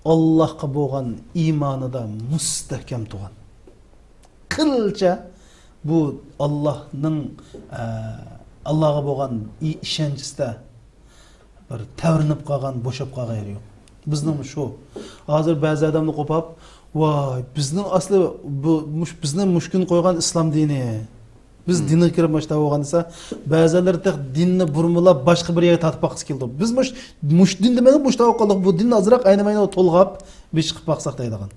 ئاللاھقا بولغان ئىمانىدا مۇستەھكەم تۇرغان. قىلچە بۇ ئاللاھنىڭ، ئە، ئاللاھقا بولغان ئى-، ئىشەنچىسىدە بىر تەۋرىنىپ قالغان، بوشاپ قالغان يېرى يوق. بىزنىڭمۇ شۇ. ھازىر بەزى ئادەملەر قوپاپ، ۋاي، بىزنىڭ ئەسلى بۇ، مۇش-، بىزنى مۇشۇ كۈن قويغان ئىسلام دىنى. بىز دىنغا كىرىپ مۇشۇنداق بولغان دېسە، بەزىلەر تېخى دىننى بۇرمىلاپ باشقا بىر يەرگە تارتىپ باققۇسى كېلىدۇ. بىز مۇش-، مۇشۇ دىن دېمەيلى، مۇشۇنداق قىلدۇق، بۇ دىننى ئازراق ئەينىمەينى تولغاپ بىر چىقىپ باقساق دەيدىغان.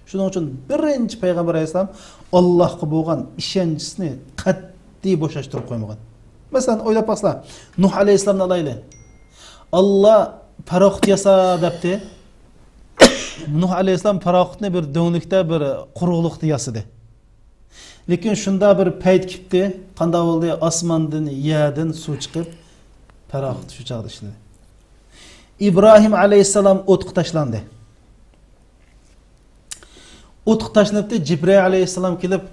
شۇنىڭ ئۈچۈن بىرىنچى پەيغەمبەر ئەلەيھىسسالام ئاللاھقا بولغان ئىشەنچىسىنى قەتئىي بوشاشتۇرۇپ قويمىغان. مەسىلەن، ئويلاپ باقسىلا، نۇھ ئەلەيھىسسالامنى ئالايلى. ئاللا پاراخوت ياسا دەپتى. نۇھ ئەلەيھىسسالام پاراخوتنى بىر دۆڭلۈكتە، بىر قۇرۇقلۇقتا ياسىدى. لېكىن شۇنداق بىر پەيت كېلىپتى، قانداق بولدى؟ ئاسماندىن، يەردىن سۇ چىقىپ، پاراخوت شۇ چاغدا ئىشلىدى. ئىبراھىم ئەلەيھىسسالام ئوتقا تاشلاندى. ئوتقا تاشلىنىپتۇ. جىبرىئىل ئەلەيھىسسالام كېلىپ،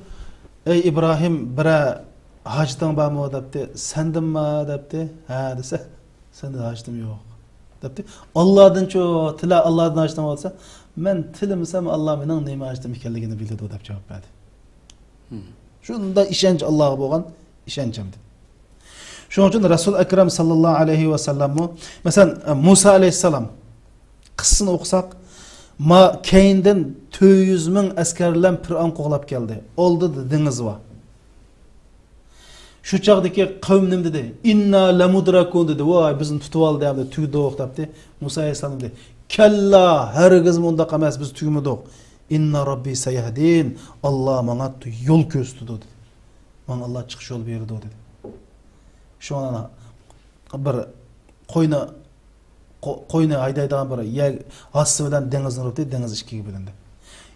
ئەي ئىبراھىم، بىرەر ھاجىتىڭ بارمۇ دەپتۇ. سەندىنمۇ دەپتۇ. ھە دېسە، سەندىن ھاجىتىم يوق دەپتۇ. ئاللادىنچۇ تىلە، ئاللادىن ھاجىتىڭ بار دېسە، مەن تىلىمىسەم ئاللا مېنىڭ نېمە ھاجىتىم ئىكەنلىكىنى بىلىدۇ دەپ جاۋاب بەردى. شۇنداق ئىشەنچ، ئاللاغا بولغان ئىشەنچ ئەمدى. شۇنىڭ ئۈچۈن رەسۇل ئەكرەم ساللاللاھۇ ئەلەيھى ۋەسەللەممۇ، مەسىلەن، مۇسا ئەلەيھىسسالام قىسسىسىنى ئوقۇساق، ما-، كەينىدىن تۆت يۈز مىڭ ئەسكەر بىلەن پىرئەۋن قوغلاپ كەلدى. ئالدىدا دېڭىز بار. شۇ چاغدىكى قەۋم نېمە دېدى؟ «ئىننا لەمۇدرەكۇن» دېدى. «ۋاي، بىزنى تۇتۇۋالدى، ئەمدى تۈگىدۇق» دەپتۇ. مۇسا ئەلەيھىسسالام دېدى، «كەللا، ھەرگىزمۇ ئۇنداق ئەمەس، بىز تۈگىمىدۇق. ئىننا رەببى سەيەھدىن، ئاللا ماڭا يول كۆرسىتىدۇ» دېدى. ماڭا ئاللا چىقىش يول بېرىدۇ دېدى. شۇڭا بىر قوينى، قو-، قوينى ھەيدەيدىغان بىر يەر ھاسىسى بىلەن دېڭىزنى ئۇرۇپتۇ، دېڭىز ئىككىگە بۆلۈندى.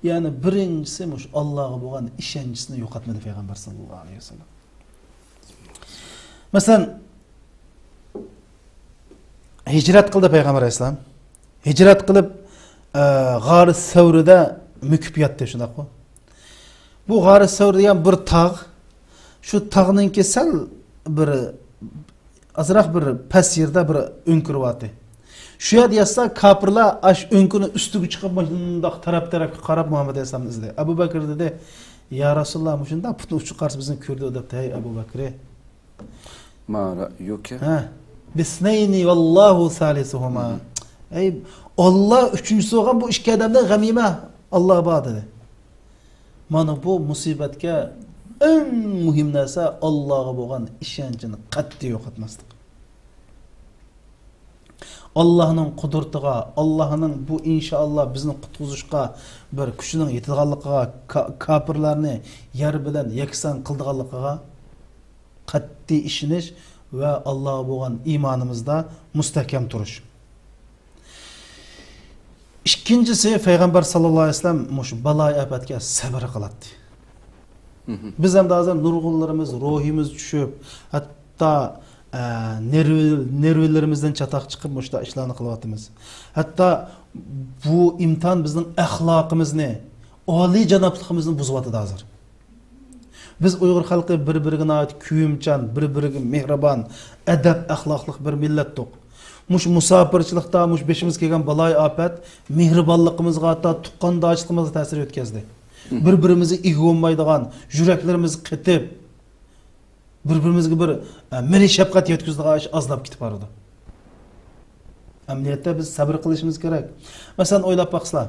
يەنى بىرىنچىسى مۇشۇ ئاللاغا بولغان ئىشەنچىسىنى يوقاتمىدى پەيغەمبەر ساللاللاھۇ ئەلەيھى ۋەسەللەم. مەسىلەن، ھىجرەت قىلدى پەيغەمبەر ئەلەيھىسسالام. ھىجرەت قىلىپ، ئە، غارى سەۋرىدە مۆكۈپ ياتتى، شۇنداققۇ؟ بۇ غارى سەۋر دېگەن بىر تاغ. شۇ تاغنىڭكى سەل بىر ئازراق بىر پەس يېرىدە بىر ئۆڭكۈر بارتى. شۇ يەردە ياتسا، كاپىرلار ئاش ئۆڭكۈرنىڭ ئۈستىگە چىقىپ، مۇنداق تەرەپ-تەرەپكە قاراپ مۇھەممەد ئەلەيھىسسالامنى ئىزدەيدۇ. ئەبۇ بەكرى دېدى، يا رەسۇلاللا، مۇشۇنداق پۇتنى ئۇچۇپ قارىسا بىزنى كۆردى دەپتۇ، ھەي ئەبۇ بەكرى. ما رەئيك؟ ھە. بىسنەينى ۋاللاھۇ سالىسۇھۇما. ئەي، ئاللا ئۈچىنچىسى بولغان، بۇ ئىككى ئادەمدە غەم يېمە، ئاللا بار دېدى. مانا بۇ مۇسىبەتكە ئەڭ مۇھىم نەرسە ئاللاغا بولغان ئىشەنچىنى قەتئىي يوقاتماسلىق. ئاللاھنىڭ قۇدرىتىغا، ئاللاھنىڭ بۇ ئىنشائاللا بىزنى قۇتقۇزۇشقا بىر كۈچىنىڭ يېتىدىغانلىقىغا، کا-، كاپىرلارنى يەر بىلەن يەكسان قىلىدىغانلىقىغا قەتئىي ئىشىنىش ۋە ئاللاغا بولغان ئىمانىمىزدا مۇستەھكەم تۇرۇش. ئىككىنچىسى، پەيغەمبەر ساللاللاھۇ ئەلەيھى ۋەسەللەم مۇشۇ بالايىئاپەتكە سەبرى قىلاتتى. مھم. بىز ئەمدى ھازىر نۇرغۇنلىرىمىز روھىمىز چۈشۈپ، ھەتتا، ئە، نېرۋ-، نېرۋىلىرىمىزدىن چاتاق چىقىپ، مۇشۇنداق ئىشلارنى قىلىۋاتىمىز. ھەتتا بۇ ئىمتىھان بىزنىڭ ئەخلاقىمىزنى، ئالىيجانابلىقىمىزنى بۇزۇۋاتىدۇ ھازىر. بىز ئۇيغۇر خەلقى بىر-بىرىگە ناھايىتى كۆيۈمچان، بىر-بىرىگە مېھرىبان، ئەدەپ-ئەخلاقلىق بىر مىللەتتۇق. مۇشۇ مۇساپىرچىلىقتا، مۇشۇ بېشىمىزغا كەلگەن بالايىئاپەت مېھرىبانلىقىمىزغا، ھەتتا تۇغقانداشلىقىمىزغا تەسىر يەتكۈزدى. مھم. بىر-بىرىمىزگە ئىگە بولمايدىغان، يۈرەكلىرىمىز قېتىپ، بىر-بىرىمىزگە بىر، ئە، مېھرى شەپقەت يەتكۈزىدىغان ئىش ئازلاپ كېتىپ بارىدۇ. ئەمەلىيەتتە بىز سەبرى قىلىشىمىز كېرەك. مەسىلەن، ئويلاپ باقسىلا،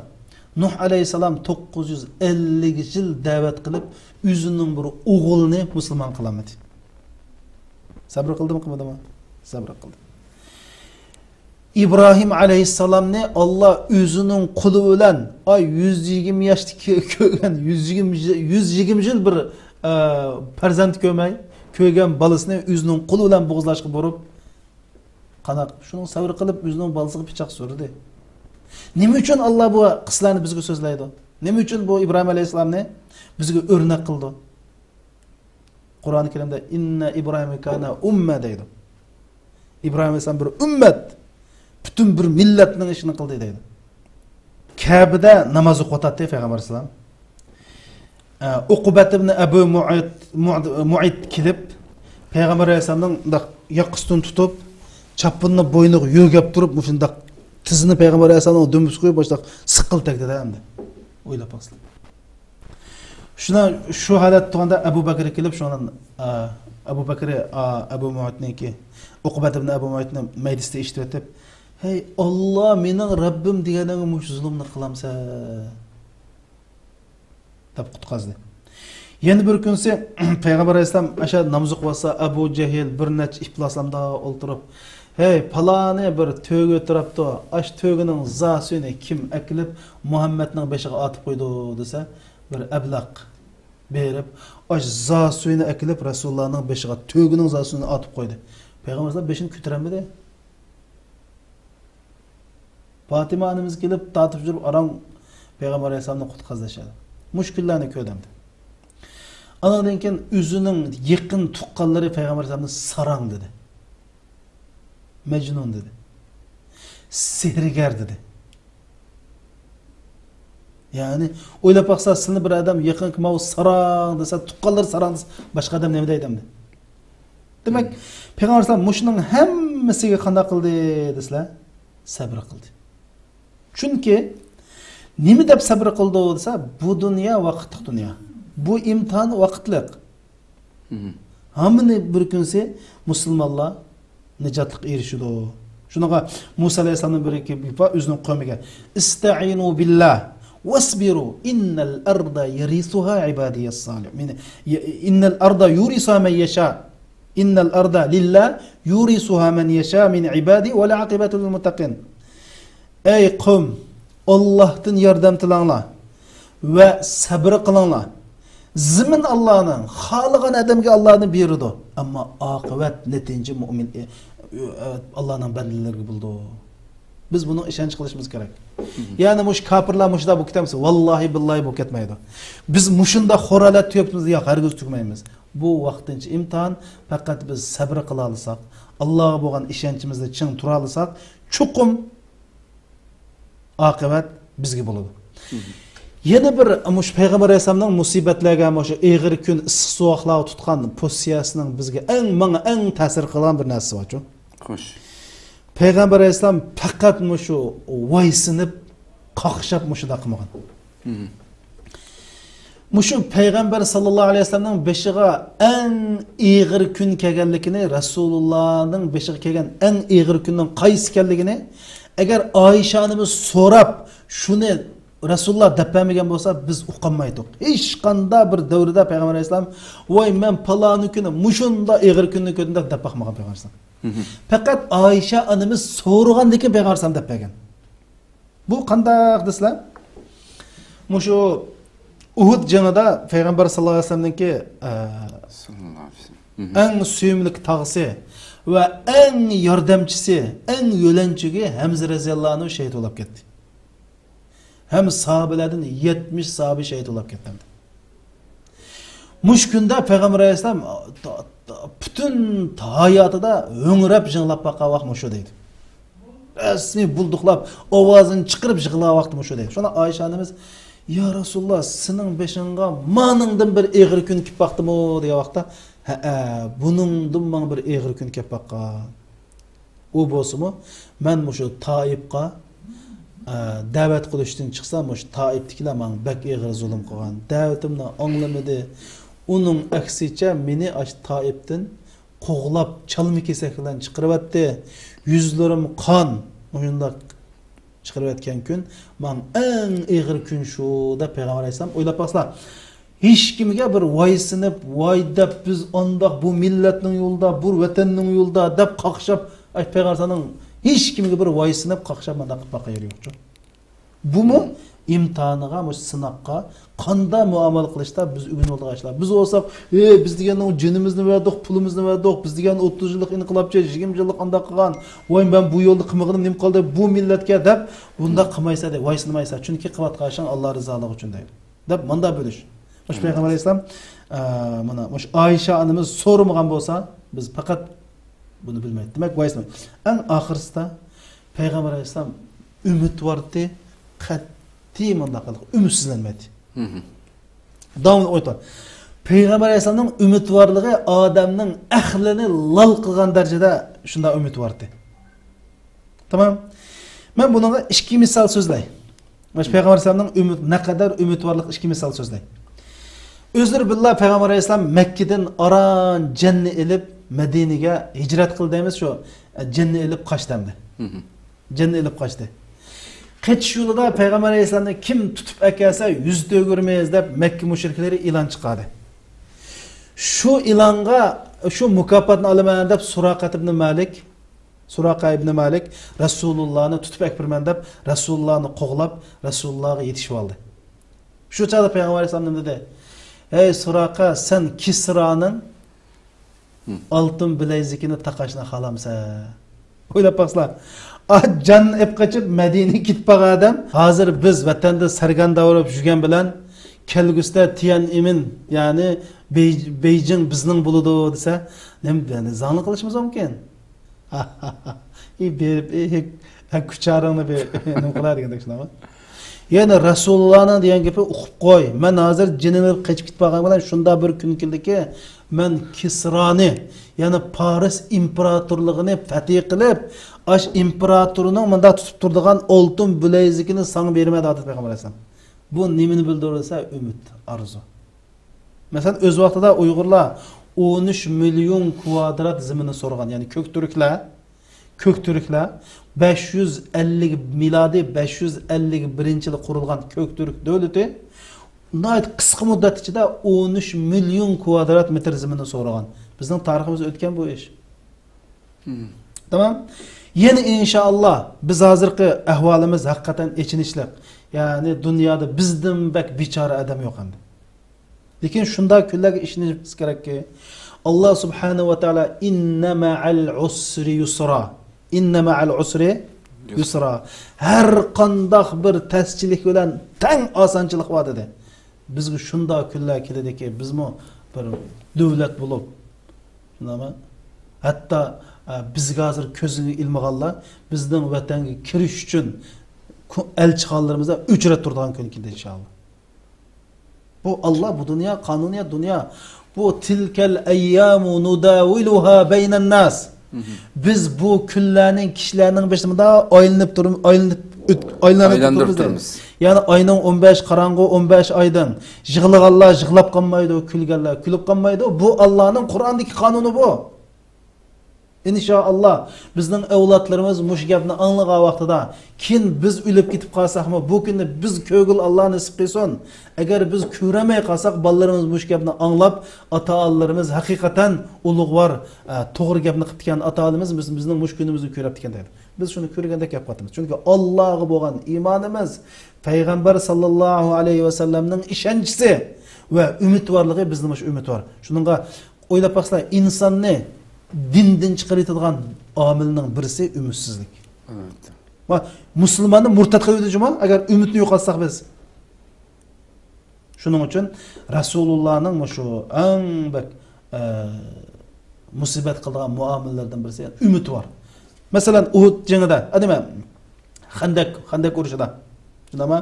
نۇھ ئەلەيھىسسالام توققۇز يۈز ئەللىك يىل دەۋەت قىلىپ، ئۆزىنىڭ بىر ئوغلىنى مۇسۇلمان قىلالمىدى. سەبرى قىلدىمۇ، قىلمىدىمۇ؟ سەبرى قىلدى. ئىبراھىم ئەلەيھىسسالامنى ئاللا ئۆزىنىڭ قولى بىلەن، ئاي، يۈز يىگىرمە ياشتا كۆ-، كۆرگەن، يۈز يىگىرمە يىل، يۈز يىگىرمە يىل بىر، ئە، پەرزەنت كۆرمەي، كۆرگەن بالىسىنى ئۆزىنىڭ قولى بىلەن بوغۇزلاشقا بۇرۇپ، قانداق؟ شۇنىڭ سەۋر قىلىپ، ئۆزىنىڭ بالىسىغا پىچاق سۈردى. نېمە ئۈچۈن ئاللا بۇ قىسسىلارنى بىزگە سۆزلەيدۇ؟ نېمە ئۈچۈن بۇ ئىبراھىم ئەلەيھىسسالامنى بىزگە ئۆرنەك قىلىدۇ؟ قۇرئان كەرىمدە «ئىننە ئىبراھىمە كانە ئۇممە» دەيدۇ. ئىبراھىم ئەلەيھىسسالام بىر ئۈممەت، پۈتۈن بىر مىللەتنىڭ ئىشىنى قىلدى دەيدۇ. كەبىدە ناماز ئوقۇۋاتاتتى پەيغەمبەر ئەلەيھىسسالام. ئە، ئۇقۇبەت ئىبن ئەبۇ مۇئەيت، مۇ-، مۇئەيت كېلىپ، پەيغەمبەر ئەلەيھىسسالامنىڭ مۇنداق ياقىسىدىن تۇتۇپ، چاپىنىنى بوينىغا يۆگەپ تۇرۇپ، مۇشۇنداق تىزىنى پەيغەمبەر ئەلەيھىسسالامنىڭ دۈمبىسىگە قويۇپ، مۇشۇنداق سىقىلدى تەگدىدە ئەمدى. ئويلاپ باقسىلەر. شۇنا، شۇ ھالەت تۇرغاندا ئەبۇ بەكرى كېلىپ، شۇنىڭ، ئە، ئەبۇ بەكرى، ئە، ئەبۇ مۇئەيتنىڭكى، ئۇقۇبەت ئىبن ئەبۇ مۇئەيتنىڭ مەيدىسىدە ئېشىتىۋېتىپ، «ھەي ئاللا، مېنىڭ رەببىم دېگەنىڭگە مۇشۇ زۇلۇمنى قىلامسەن؟» دەپ قۇتقازدى. يەنە بىر كۈنسى پەيغەمبەر ئەلەيھىسسالام ئاشۇ ناماز ئوقۇۋاتسا، ئەبۇ جەھىل بىر نەچچە ئىپلاسلامدا ئولتۇرۇپ، «ھەي، پالانى بىر تۆگە تۇرۇپتۇ، ئاش تۆگىنىڭ زاسۇيىنى كىم ئەكېلىپ مۇھەممەدنىڭ بېشىغا ئاتىپ قويدى؟» دېسە، بىر ئەبلەق بېرىپ، ئاش زاسۇيىنى ئەكېلىپ رەسۇلۇللانىڭ بېشىغا، تۆگىنىڭ زاسۇيىنى ئاتىپ قويدى. پەيغەمبەر ئەلەيھىسسالام بېشىنى كۆتۈرەلمىدى. پاتىمە ئانىمىز كېلىپ، تارتىپ يۈرۈپ، ئاران پەيغەمبەر ئەلەيھىسسالامنى قۇتقازدى. مۇشۇ كۈنلەرنى كۆردۈم. ئانىڭدىن كېيىن ئۆزىنىڭ يېقىن تۇغقانلىرى پەيغەمبەر ئەلەيھىسسالامنى ساراڭ دېدى. مەجنۇن دېدى. سېھىرگەر دېدى. يەنى، ئويلاپ باقسا، سىلىنى بىر ئادەم يېقىنقى ماۋۇ ساراڭ دېسە، تۇغقانلىرى ساراڭ دېسە، باشقا ئادەم نېمە دەيدۇ ئەمدى؟ دېمەك، پەيغەمبەر ئەلەيھىسسالام مۇشۇنىڭ ھەممىسىگە قانداق قىلدى دېسىلە، سەبرى قىلدى. چۈنكى نېمە دەپ سەبرى قىلدى دېسە، بۇ دۇنيا ۋاقىتلىق دۇنيا. بۇ ئىمتىھان ۋاقىتلىق. ھەممىنى بىر كۈنسى مۇسۇلمانلار نىجاتلىق ئېرىشىدۇ. شۇنىڭغا مۇسا ئەلەيھىسسالامنىڭ بىر ئىككى گېپى بار ئۆزىنىڭ قومىگە، «ئىستەئىنۇ بىللا ۋەسبىرۇ، ئىننەل ئەردا يەرىسۇھا ئىبادىيەس سالىھ. مەن، ئىننەل ئەردا يۇرىسۇھا مەن يەشا. ئىننەل ئەردا لىللا يۇرىسۇھا مەن يەشا مىن ئىبادى ۋەل ئاقىبەتۇ لىل مۇتتەقىن.» ئەي قوم، ئاللاھتىن ياردەم تىلەڭلار ۋە سەبرى قىلىڭلار. زېمىن ئاللانىڭ، خالىغان ئادەمگە ئاللانى بېرىدۇ. ئەمما ئاقىۋەت، نەتىجە مۇئمىن، ئى، ئى، ئاللانىڭ بەندىلىرىگە بولىدۇ. بىز بۇنىڭ ئىشەنچ قىلىشىمىز كېرەك. يەنى مۇشۇ كاپىرلار مۇشۇنداق بولۇپ كېتەمسە، ۋاللاھى بىللاھى بولۇپ كەتمەيدۇ. بىز مۇشۇنداق خور ھالەتتە تۈگەپمىز، ياق، ھەرگىز تۈگىمەيمىز. بۇ ۋاقتىنچە ئىمتىھان، پەقەت بىز سەبرى قىلالىساق، ئاللاغا بولغان ئىشەنچىمىزدە چىڭ تۇرالىساق، چوقۇم ئاقىۋەت بىزگە بولىدۇ. يەنە بىر مۇشۇ پەيغەمبەر ئەلەيھىسسالامنىڭ مۇسىبەتلەرگە، مۇشۇ ئېغىر كۈن، ئىسسىق سوغۇقلارغا تۇتقان پوزىتسىيەسىنىڭ بىزگە ئەڭ، ماڭا ئەڭ تەسىر قىلغان بىر نەرسىسى بارچۇ. خوش. پەيغەمبەر ئەلەيھىسسالام پەقەت مۇشۇ ۋايسىنىپ، قاقشاپ مۇشۇنداق قىلمىغان. مۇشۇ پەيغەمبەر ساللاللاھۇ ئەلەيھى ۋەسەللەمنىڭ بېشىغا ئەڭ ئېغىر كۈن كەلگەنلىكىنى، رەسۇلۇللانىڭ بېشىغا كەلگەن ئەڭ ئېغىر كۈننىڭ قايسى ئىكەنلىكىنى ئەگەر ئائىشە ئانىمىز سوراپ، شۇنى رەسۇلۇللا دەپ بەرمىگەن بولسا، بىز ئۇقالمايتتۇق. ھېچقانداق بىر دەۋردە پەيغەمبەر ئەلەيھىسسالام، ۋاي، مەن پالانى كۈنى مۇشۇنداق ئېغىر كۈننى كۆردۈم دەپ، دەپ باقمىغان پەيغەمبەر ئەلەيھىسسالام. پەقەت ئائىشە ئانىمىز سورىغاندىن كېيىن پەيغەمبەر ئەلەيھىسسالام دەپ بەرگەن. بۇ قانداق دېسىلە، مۇشۇ ئۇھۇد جېڭىدا پەيغەمبەر ساللاللاھۇ ئەلەيھى ۋەسەللەمنىڭكى، ئە، ساللاللاھۇ ئەلەيھى ۋەسەللەم. ئەڭ سۆيۈملۈك تاغىسى ۋە ئەڭ ياردەمچىسى، ئەڭ يۆلەنچۈكى ھەمزە رەزىياللاھۇ ئەنھۇ شېھىت بولۇپ كەتتى. ھەم ساھابىلەردىن يەتمىش ساھابە شېھىت بولۇپ كەتتى. مۇشۇ كۈندە پەيغەمبەر ئەلەيھىسسالام پۈتۈن ھاياتىدا ھۆڭرەپ يىغلاپ باققان ۋاقتى مۇشۇ دەيدۇ. رەسمىي بۇلدۇقلاپ، ئاۋازىنى چىقىرىپ يىغلىغان ۋاقتى مۇشۇ دەيدۇ. شۇڭا ئائىشە ئانىمىز، يا رەسۇلاللا، سېنىڭ بېشىڭغا مانىڭدىن بىر ئېغىر كۈن كېلىپ باقتىمۇ دېگەن ۋاقىتتا، ھەئە، بۇنىڭدىن ماڭا بىر ئېغىر كۈن كېلىپ باققان. ئۇ بولسىمۇ، مەن مۇشۇ تائىپقا، ئە، دەۋەت قىلىشتىن چىقسام، مۇشۇ تائىپتىكىلەر ماڭا بەك ئېغىر زۇلۇم قىلغان. دەۋىتىمنى ئاڭلىمىدى. ئۇنىڭ ئەكسىچە، مېنى ئاشۇ تائىپتىن قوغلاپ، چالما كېسەك بىلەن چىقىرىۋەتتى. يۈزلىرىم قان، مۇشۇنداق چىقىرىۋەتكەن كۈن، ماڭا ئەڭ ئېغىر كۈن شۇ، دەپ پەيغەمبەر ئەلەيھىسسالام ئويلاپ باقسىلا، ھېچكىمگە بىر ۋايسىنىپ، ۋاي دەپ، بىز ئانداق بۇ مىللەتنىڭ يولىدا، بۇ ۋەتەننىڭ يولىدا دەپ قاقشاپ، ئاي، پەيغەمبەر ئەلەيھىسسالامنىڭ ھېچكىمگە بىر ۋايسىنىپ، قاقشاپ مانداق قىلىپ باققان يېرى يوقچۇ. بۇمۇ ئىمتىھانىغا، مۇشۇ سىناققا قانداق مۇئامىلە قىلىشتا بىز ئۆگىنىۋالىدىغان ئىشلار. بىز بولساق، ھەي، بىز دېگەننىڭ جېنىمىزنى بەردۇق، پۇلىمىزنى بەردۇق، بىز دېگەن ئوتتۇز يىللىق ئىنقىلابچى، يىگىرمە يىللىق ئانداق قىلغان، ۋاي، مەن بۇ يولدا قىلمىغىنىم نېمە قالدى، بۇ مىللەتكە دەپ بۇنداق قىلمايسەن دەيدۇ، ۋايسىنمايسەن، چۈنكى قىلىۋاتقان ئىشىڭ ئاللا رىزالىقى ئۈچۈن دەيدۇ. دەپ ماندا بۆلۈش. مۇشۇ پەيغەمبەر ئەلەيھىسسالام، ئە، مانا مۇشۇ ئائىشە ئانىمىز سورىمىغان بولسا، بىز پەقەت بۇنى بىلمەيتتى. دېمەك، ۋايسىنماي. ئەڭ ئاخىرسىدا پەيغەمبەر ئەلەيھىسسالام ئۈمىدۋارتى، قەتئىي مۇنداق قىلىپ ئۈمىدسىزلەنمەيتتى. داۋاملىق ئويتۇر. پەيغەمبەر ئەلەيھىسسالامنىڭ ئۈمىدۋارلىقى ئادەمنىڭ ئەقلىنى لال قىلغان دەرىجىدە شۇنداق ئۈمىدۋارتى. تامام. مەن بۇنىڭغا ئىككى مىسال سۆزلەي. مانا شۇ پەيغەمبەر ئەلەيھىسسالامنىڭ ئۈمىد، نەقەدەر ئۈمىدۋارلىق، ئىككى مىسال سۆزلەي. ئۆزلىرى بىللا پەيغەمبەر ئەلەيھىسسالام مەككىدىن ئاران جەننى ئېلىپ مەدىنىگە ھىجرەت قىل دەيمىز شۇ، جەننى ئېلىپ قاچتى ئەمدى. جەننى ئېلىپ قاچتى. قېچىش يولىدا پەيغەمبەر ئەلەيھىسسالامنى كىم تۇتۇپ ئەكەلسە يۈز تۆگۈرىمىز دەپ مەككە مۇشرىكلىرى ئېلان چىقاردى. شۇ ئېلانغا، شۇ مۇكاپاتنى ئالىمەن دەپ سۇراقەت ئىبنى مالىك، سۇراقە ئىبنى مالىك رەسۇلۇللانى تۇتۇپ ئەكىرىمەن دەپ رەسۇلۇللانى قوغلاپ رەسۇلۇللاغا يېتىشىۋالدى. شۇ چاغدا پەيغەمبەر ئەلەيھىسسالام نېمە دېدى؟ ھەي سۇراقە، سەن كىسرانىڭ ئالتۇن بىلەيزىكىنى تاقاشنى خالامسەن؟ ئويلاپ باقسىلا، ئا، جان ئېپ قېچىپ مەدىنىگە كېتىپ بارغان ئادەم، ھازىر بىز ۋەتەندە سەرگەردان بولۇپ يۈرگەن بىلەن كەلگۈسىدە تيەنئىمىن، يەنى بېي-، بېيجىڭ بىزنىڭ بولىدۇ دېسە، نېمە، يەنى زاڭلىق قىلىشىمىز مۇمكىن. ئى بېرىپ، ئى، ھە، كۇچارىڭنى بىر نېمە قىلاي دېگەندەك شۇنداقمۇ؟ يەنى رەسۇلۇللانىڭ دېگەن گېپى ئۇقۇپ قوي. مەن ھازىر جېنىم ئېلىپ قېچىپ كېتىپ بارغان بىلەن شۇنداق بىر كۈن كېلىدىكى، مەن كىسرانى، يەنى پارس ئىمپېراتورلۇقىنى پەتھى قىلىپ، ئاش ئىمپېراتورىنىڭ مۇنداق تۇتۇپ تۇرىدىغان ئالتۇن بىلەيزىكىنى ساڭا بېرىمەن دەپ پەيغەمبەر ئەلەيھىسسالام. بۇ نېمىنى بىلدۈرسە ئۈمىد، ئارزۇ. مەسىلەن، ئۆز ۋاقتىدا ئۇيغۇرلار ئون ئۈچ مىليون كۋادرات زېمىننى سورىغان، يەنى كۆكتۈركلەر، كۆكتۈركلەر بەش يۈز ئەللىك، مىلادىي بەش يۈز ئەللىك بىرىنچى يىلى قۇرۇلغان كۆكتۈرك دۆلىتى ناھايىتى قىسقا مۇددەت ئىچىدە ئون ئۈچ مىليون كۋادرات مېتىر زېمىننى سورىغان. بىزنىڭ تارىخىمىزدا ئۆتكەن بۇ ئىش. تامام. يەنە ئىنشائاللا، بىز ھازىرقى ئەھۋالىمىز ھەقىقەتەن ئېچىنىشلىق. يەنى دۇنيادا بىزدىن بەك بىچارە ئادەم يوق ئەمدى. لېكىن شۇنداق كۈنلەرگە ئىشىنىشىمىز كېرەككى، ئاللا سۇبھانەھۇ ۋە تائالا، «ئىننە مەئەل ئۇسرى يۇسرا. ئىننە مەئەل ئۇسرى يۇسرا.» ھەر قانداق بىر تەسچىلىك بىلەن تەڭ ئاسانچىلىق بار دېدى. بىزگە شۇنداق كۈنلەر كېلىدىكى، بىزمۇ بىر دۆلەت بولۇپ، شۇنداقمۇ؟ ھەتتا، ئە، بىزگە ھازىر كۆزگە ئىلمىغانلار بىزنىڭ ۋەتەنگە كىرىش ئۈچۈن كو-، ئەلچىخانىلىرىمىزدا ئۆچرەت تۇرىدىغان كۈن كېلىدۇ، ئىنشائاللا. بۇ ئاللا، بۇ دۇنيا، قانۇنىيەت دۇنيا. بۇ «تىلكەل ئەييامۇ نۇداۋىلۇھا بەينەن ناس.» بىز بۇ كۈنلەرنىڭ كىشىلەرنىڭ بېشىدا مۇنداق ئايلىنىپ تۇرۇم-، ئايلىنىپ ئۆت-، ئايلىنىپ ئايلاندۇرۇپ تۇرىمىز دەيدۇ. تۇرىمىز. يەنى ئاينىڭ ئون بەش قاراڭغۇ، ئون بەش ئايدىڭ. يىغلىغانلار يىغلاپ قالمايدۇ، كۈلگەنلەر كۈلۈپ قالمايدۇ. بۇ ئاللانىڭ قۇرئاندىكى قانۇنى بۇ. ئىنشائاللا، بىزنىڭ ئەۋلادلىرىمىز مۇشۇ گەپنى ئاڭلىغان ۋاقتىدا، كېيىن بىز ئۆلۈپ كېتىپ قالساقمۇ، بۇ كۈننى بىز كۆرگىلى ئاللا نېسىپ قىلسۇن. ئەگەر بىز كۆرەلمەي قالساق، بالىلىرىمىز مۇشۇ گەپنى ئاڭلاپ، ئاتا-ئانىلىرىمىز ھەقىقەتەن ئۇلۇغۋار، ئە، توغرا گەپنى قىپتىكەن، ئاتا-ئانىمىز بىز، بىزنىڭ مۇشۇ كۈنىمىزنى كۆرەپتىكەن دەيدۇ. بىز شۇنى كۆرگەندەك گەپ قىلىۋاتىمىز. چۈنكى ئاللاغا بولغان ئىمانىمىز، پەيغەمبەر ساللاللاھۇ ئەلەيھى ۋەسەللەمنىڭ ئىشەنچىسى ۋە ئۈمىدۋارلىقى بىزدە مۇشۇ ئۈمىد بار. شۇنىڭغا ئويلاپ باقسىلا، ئىنساننى دىندىن چىقىرىۋېتىدىغان ئامىلنىڭ بىرسى ئۈمىدسىزلىك. ئەلۋەتتە. ۋە مۇسۇلماننى مۇرتەت قىلىۋېتىدۇ جۇما، ئەگەر ئۈمىدنى يوقاتساق بىز. شۇنىڭ ئۈچۈن رەسۇلۇللانىڭ مۇشۇ ئەڭ بەك، ئە، مۇسىبەت قىلىدىغان مۇئامىلىلەردىن بىرسى ئۈمىد بار. مەسىلەن، ئۇھۇد جېڭىدە، ئە، نېمە، خەندەك، خەندەك ئۇرۇشىدا. شۇنداقمۇ؟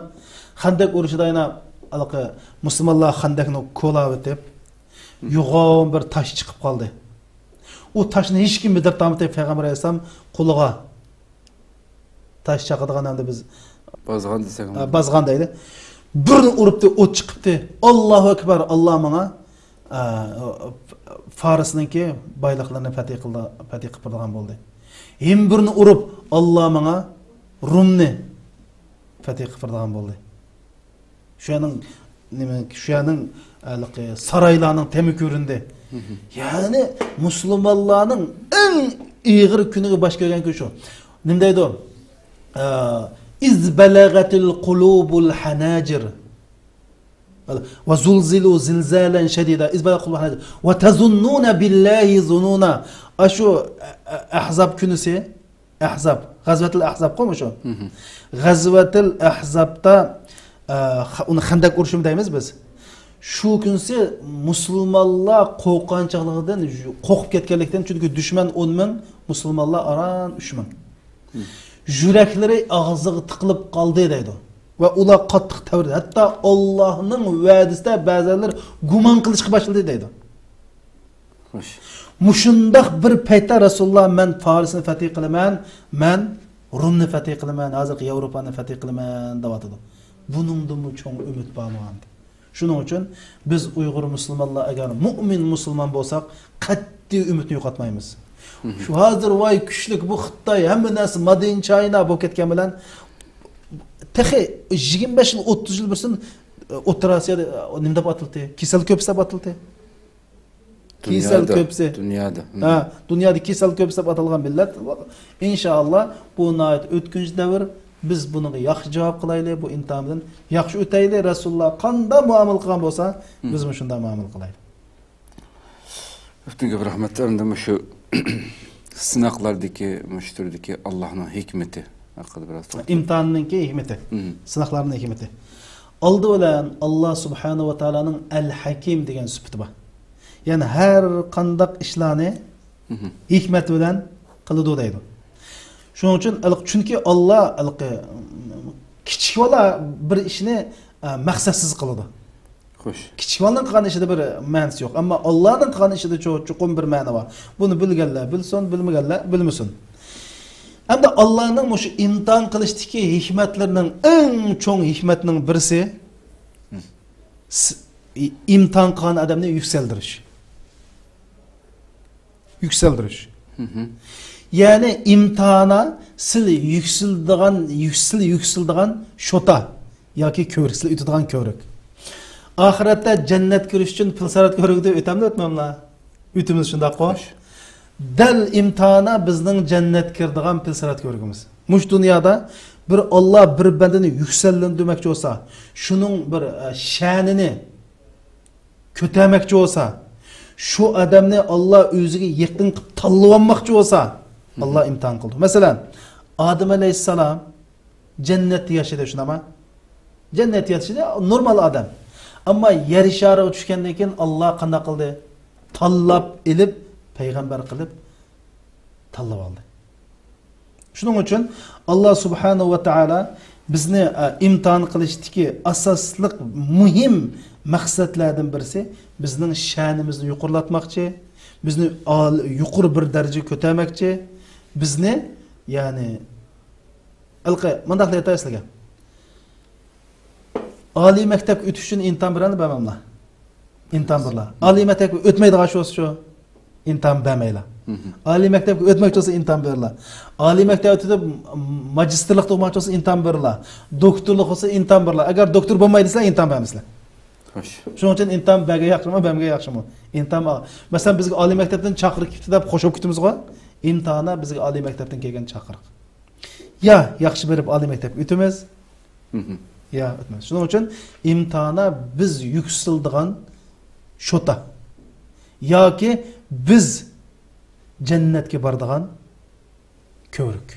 خەندەك ئۇرۇشىدا يەنە ھېلىقى مۇسۇلمانلار خەندەكنى كولاۋېتىپ، يوغان بىر تاش چىقىپ قالدى. ئۇ تاشنى ھېچكىم بىدىرتالمىدى، پەيغەمبەر ئەلەيھىسسالام قولىغا تاش چاقىدىغان ئەمدى بىز بازغان دېسەك، ئە، بازغان دەيلى. بىرنى ئۇرۇپتۇ، ئوت چىقىپتۇ. ئاللاھۇ ئەكبەر، ئاللا ماڭا، ئە، فارسنىڭكى بايلىقلىرىنى پەتھى قىلدى، پەتھى قىلىپ بېرىدىغان بولدى. يەنە بىرنى ئۇرۇپ، ئاللا ماڭا رومنى پەتھى قىلىپ بېرىدىغان بولدى. شۇ يەرنىڭ، نېمە، شۇ يەرنىڭ، ھېلىقى سارايلارنىڭ تېمى كۆرۈندى. يەنى مۇسۇلمانلارنىڭ ئەڭ ئېغىر كۈنىگە باش كەلگەن كۈن شۇ. نېمە دەيدۇ؟ ئە، «ئىز بەلەغەتىل قۇلۇبۇل ھەناجىر. ۋە زۇلزىلۇ زىلزالەن شەدىدا. ئىز بەلەغەتىل قۇلۇبۇل ھەناجىر. ۋە تەزۇننۇنە بىللاھى زۇنۇنا.» ئاشۇ، ئە، ئە، ئەھزاب كۈنىسى، ئەھزاب، غەزۋەتىل ئەھزابقۇ مۇشۇ. غەزۋەتىل ئەھزابتا، ئە، خ-، ئۇنى خەندەك ئۇرۇشىمۇ دەيمىز بىز. شۇ كۈنسى مۇسۇلمانلار قورققان چاغلىقىدىن، قورقۇپ كەتكەنلىكتىن، چۈنكى دۈشمەن ئون مىڭ، مۇسۇلمانلار ئاران ئۈچ مىڭ. يۈرەكلىرى ئاغزىغا تىقىلىپ قالدى دەيدۇ. ۋە ئۇلار قاتتىق تەۋرىدى. ھەتتا ئاللاھنىڭ ۋەدىسىدە بەزىلەر گۇمان قىلىشقا باشلىدى دەيدۇ. خوش. مۇشۇنداق بىر پەيتتە رەسۇلۇللاھ، مەن پارسنى فەتھى قىلىمەن، مەن رومنى فەتھى قىلىمەن، ھازىرقى ياۋروپانى فەتھى قىلىمەن دەۋاتىدۇ. بۇنىڭدىنمۇ چوڭ ئۈمىد بارمۇ ئەمدى؟ شۇنىڭ ئۈچۈن بىز ئۇيغۇر مۇسۇلمانلار ئەگەر مۇئمىن مۇسۇلمان بولساق، قەتئىي ئۈمىدنى يوقاتمايمىز. شۇ ھازىر ۋاي كۈچلۈك بۇ خىتاي، ھەممە نەرسە مادىن چاينا بولۇپ كەتكەن بىلەن، تېخى يىگىرمە بەش يىل، ئوتتۇز يىل بۇرۇن ئوتتۇرا ئاسىيادا نېمە دەپ ئاتىلدى؟ كېسەل كۆپىسى دەپ ئاتىلدى. كېسەل دۇنيادا، كۆپىسى. دۇنيادا. ھە، دۇنيادا كېسەل كۆپىسى دەپ ئاتالغان مىللەت. ئىنشائاللا، بۇ ناھايىتى ئۆتكۈنچى دەۋر. بىز بۇنىڭغا ياخشى جاۋاب قىلايلى، بۇ ئىمتىھان بىلەن ياخشى ئۆتەيلى. رەسۇلۇللاھ قانداق مۇئامىلە قىلغان بولسا، بىزمۇ شۇنداق مۇئامىلە قىلايلى. كۆپتىن كۆپ رەھمەت. ئەمدى مۇشۇ سىناقلاردىكى، مۇشۇ تۈردىكى ئاللاھنىڭ ھېكمىتى ھەققىدە بىراز توختىلىڭ. ئىمتىھاننىڭكى ھېكمىتى، سىناقلارنىڭ ھېكمىتى. ئالدى بىلەن ئاللا سۇبھانەھۇ ۋە تائالانىڭ ئەل ھەكىم دېگەن سۈپىتى بار. يەنى ھەر قانداق ئىشلارنى ھېكمەت بىلەن قىلىدۇ دەيدۇ. شۇنىڭ ئۈچۈن، چۈنكى ئاللا، كىچىك بالا بىر ئىشنى، ئە، مەقسەتسىز قىلىدۇ. خوش. كىچىك بالىنىڭ قىلغان ئىشىدا بىر مەنىسى يوق. ئەمما ئاللانىڭ قىلغان ئىشىدا چو-، چوقۇم بىر مەنە بار. بۇنى بىلگەنلەر بىلسۇن، بىلمىگەنلەر بىلمىسۇن. ئەمدى ئاللانىڭ مۇشۇ ئىمتىھان قىلىشتىكى ھېكمەتلىرىنىڭ ئەڭ چوڭ ھېكمەتنىڭ بىرسى، س-، ئى-، ئىمتىھان قىلغان ئادەمنى يۈكسەلدۈرۈش. يۈكسەلدۈرۈش. يەنى ئىمتىھانا سىل يۈكسىلىدىغان، يۈكسىل-، يۈكسىلىدىغان شوتا ياكى كۆۋرۈك، سىل ئۆتىدىغان كۆۋرۈك. ئاخىرەتتە جەننەت كىرىش ئۈچۈن پىلسىرات كۆۋرۈكىدىن ئۆتەمدۇ، ئۆتمەملا؟ ئۆتىمىز، شۇنداققۇ؟ خوش. دەل ئىمتىھانا بىزنىڭ جەننەت كىرىدىغان پىلسىرات كۆۋرۈكىمىز. مۇشۇ دۇنيادا بىر ئاللا بىر بەندىنى يۈكسەلدۈرمەكچى بولسا، شۇنىڭ بىر، ئە، شەنىنى كۆتەرمەكچى بولسا، شۇ ئادەمنى ئاللا ئۆزىگە يېقىن قىلىپ تاللىۋالماقچى بولسا، ئاللا ئىمتىھان قىلىدۇ. مەسىلەن، ئادەم ئەلەيھىسسالام جەننەتتە ياشىدى، شۇنداقمۇ؟ جەننەتتە ياشىدى، نورمال ئادەم. ئەمما يەر شارىغا چۈشكەندىن كېيىن ئاللا قانداق قىلدى؟ تاللاپ ئېلىپ، پەيغەمبەر قىلىپ تاللاپ ئالدى. شۇنىڭ ئۈچۈن ئاللا سۇبھانەھۇ ۋە تائالا بىزنى، ئە، ئىمتىھان قىلىشتىكى ئاساسلىق مۇھىم مەقسەتلەردىن بىرسى، بىزنىڭ شەنىمىزنى يۇقىرىلاتماقچى، بىزنى ئال-، يۇقىرى بىر دەرىجىگە كۆتەرمەكچى، بىزنى، يەنى، ھېلىقى، مۇنداق دەپ ئېيتاي سىلەرگە. ئالىي مەكتەپكە ئۆتۈش ئۈچۈن ئىمتىھان بېرەلمە، بەرمەملا؟ ئىمتىھان بېرىلا. ئالىي مەكتەپكە ئۆتمەيدىغان شۇ، شۇ ئىمتىھان بەرمەيلا. ئالىي مەكتەپكە ئۆتمەكچى بولسا ئىمتىھان بېرىلا. ئالىي مەكتەپ ئۆتۈپ، ماگىستىرلىقتا ئوقۇماقچى بولسا ئىمتىھان بېرىلا. دوكتورلۇق بولسا ئىمتىھان بېرىلا. ئەگەر دوكتور بولماي دېسىلەر، ئىمتىھان بەرمەيسىلەر. خوش. شۇنىڭ ئۈچۈن ئىمتىھان بەرگەن ياخشىمۇ، بەرمىگەن ياخشىمۇ؟ ئىمتىھان ئال. مەسىلەن، بىزگە ئالىي مەكتەپتىن چاقىرىق كېلىپتۇ دەپ خوش بولۇپ كېتىمىزغۇ؟ ئىمتىھانا بىزگە ئالىي مەكتەپتىن كەلگەن چاقىرىق. يا ياخشى بېرىپ ئالىي مەكتەپكە ئۆتىمىز، يا ئۆتمەيمىز. شۇنىڭ ئۈچۈن ئىمتىھانا بىز يۈكسىلىدىغان شوتا ياكى بىز جەننەتكە بارىدىغان كۆۋرۈك.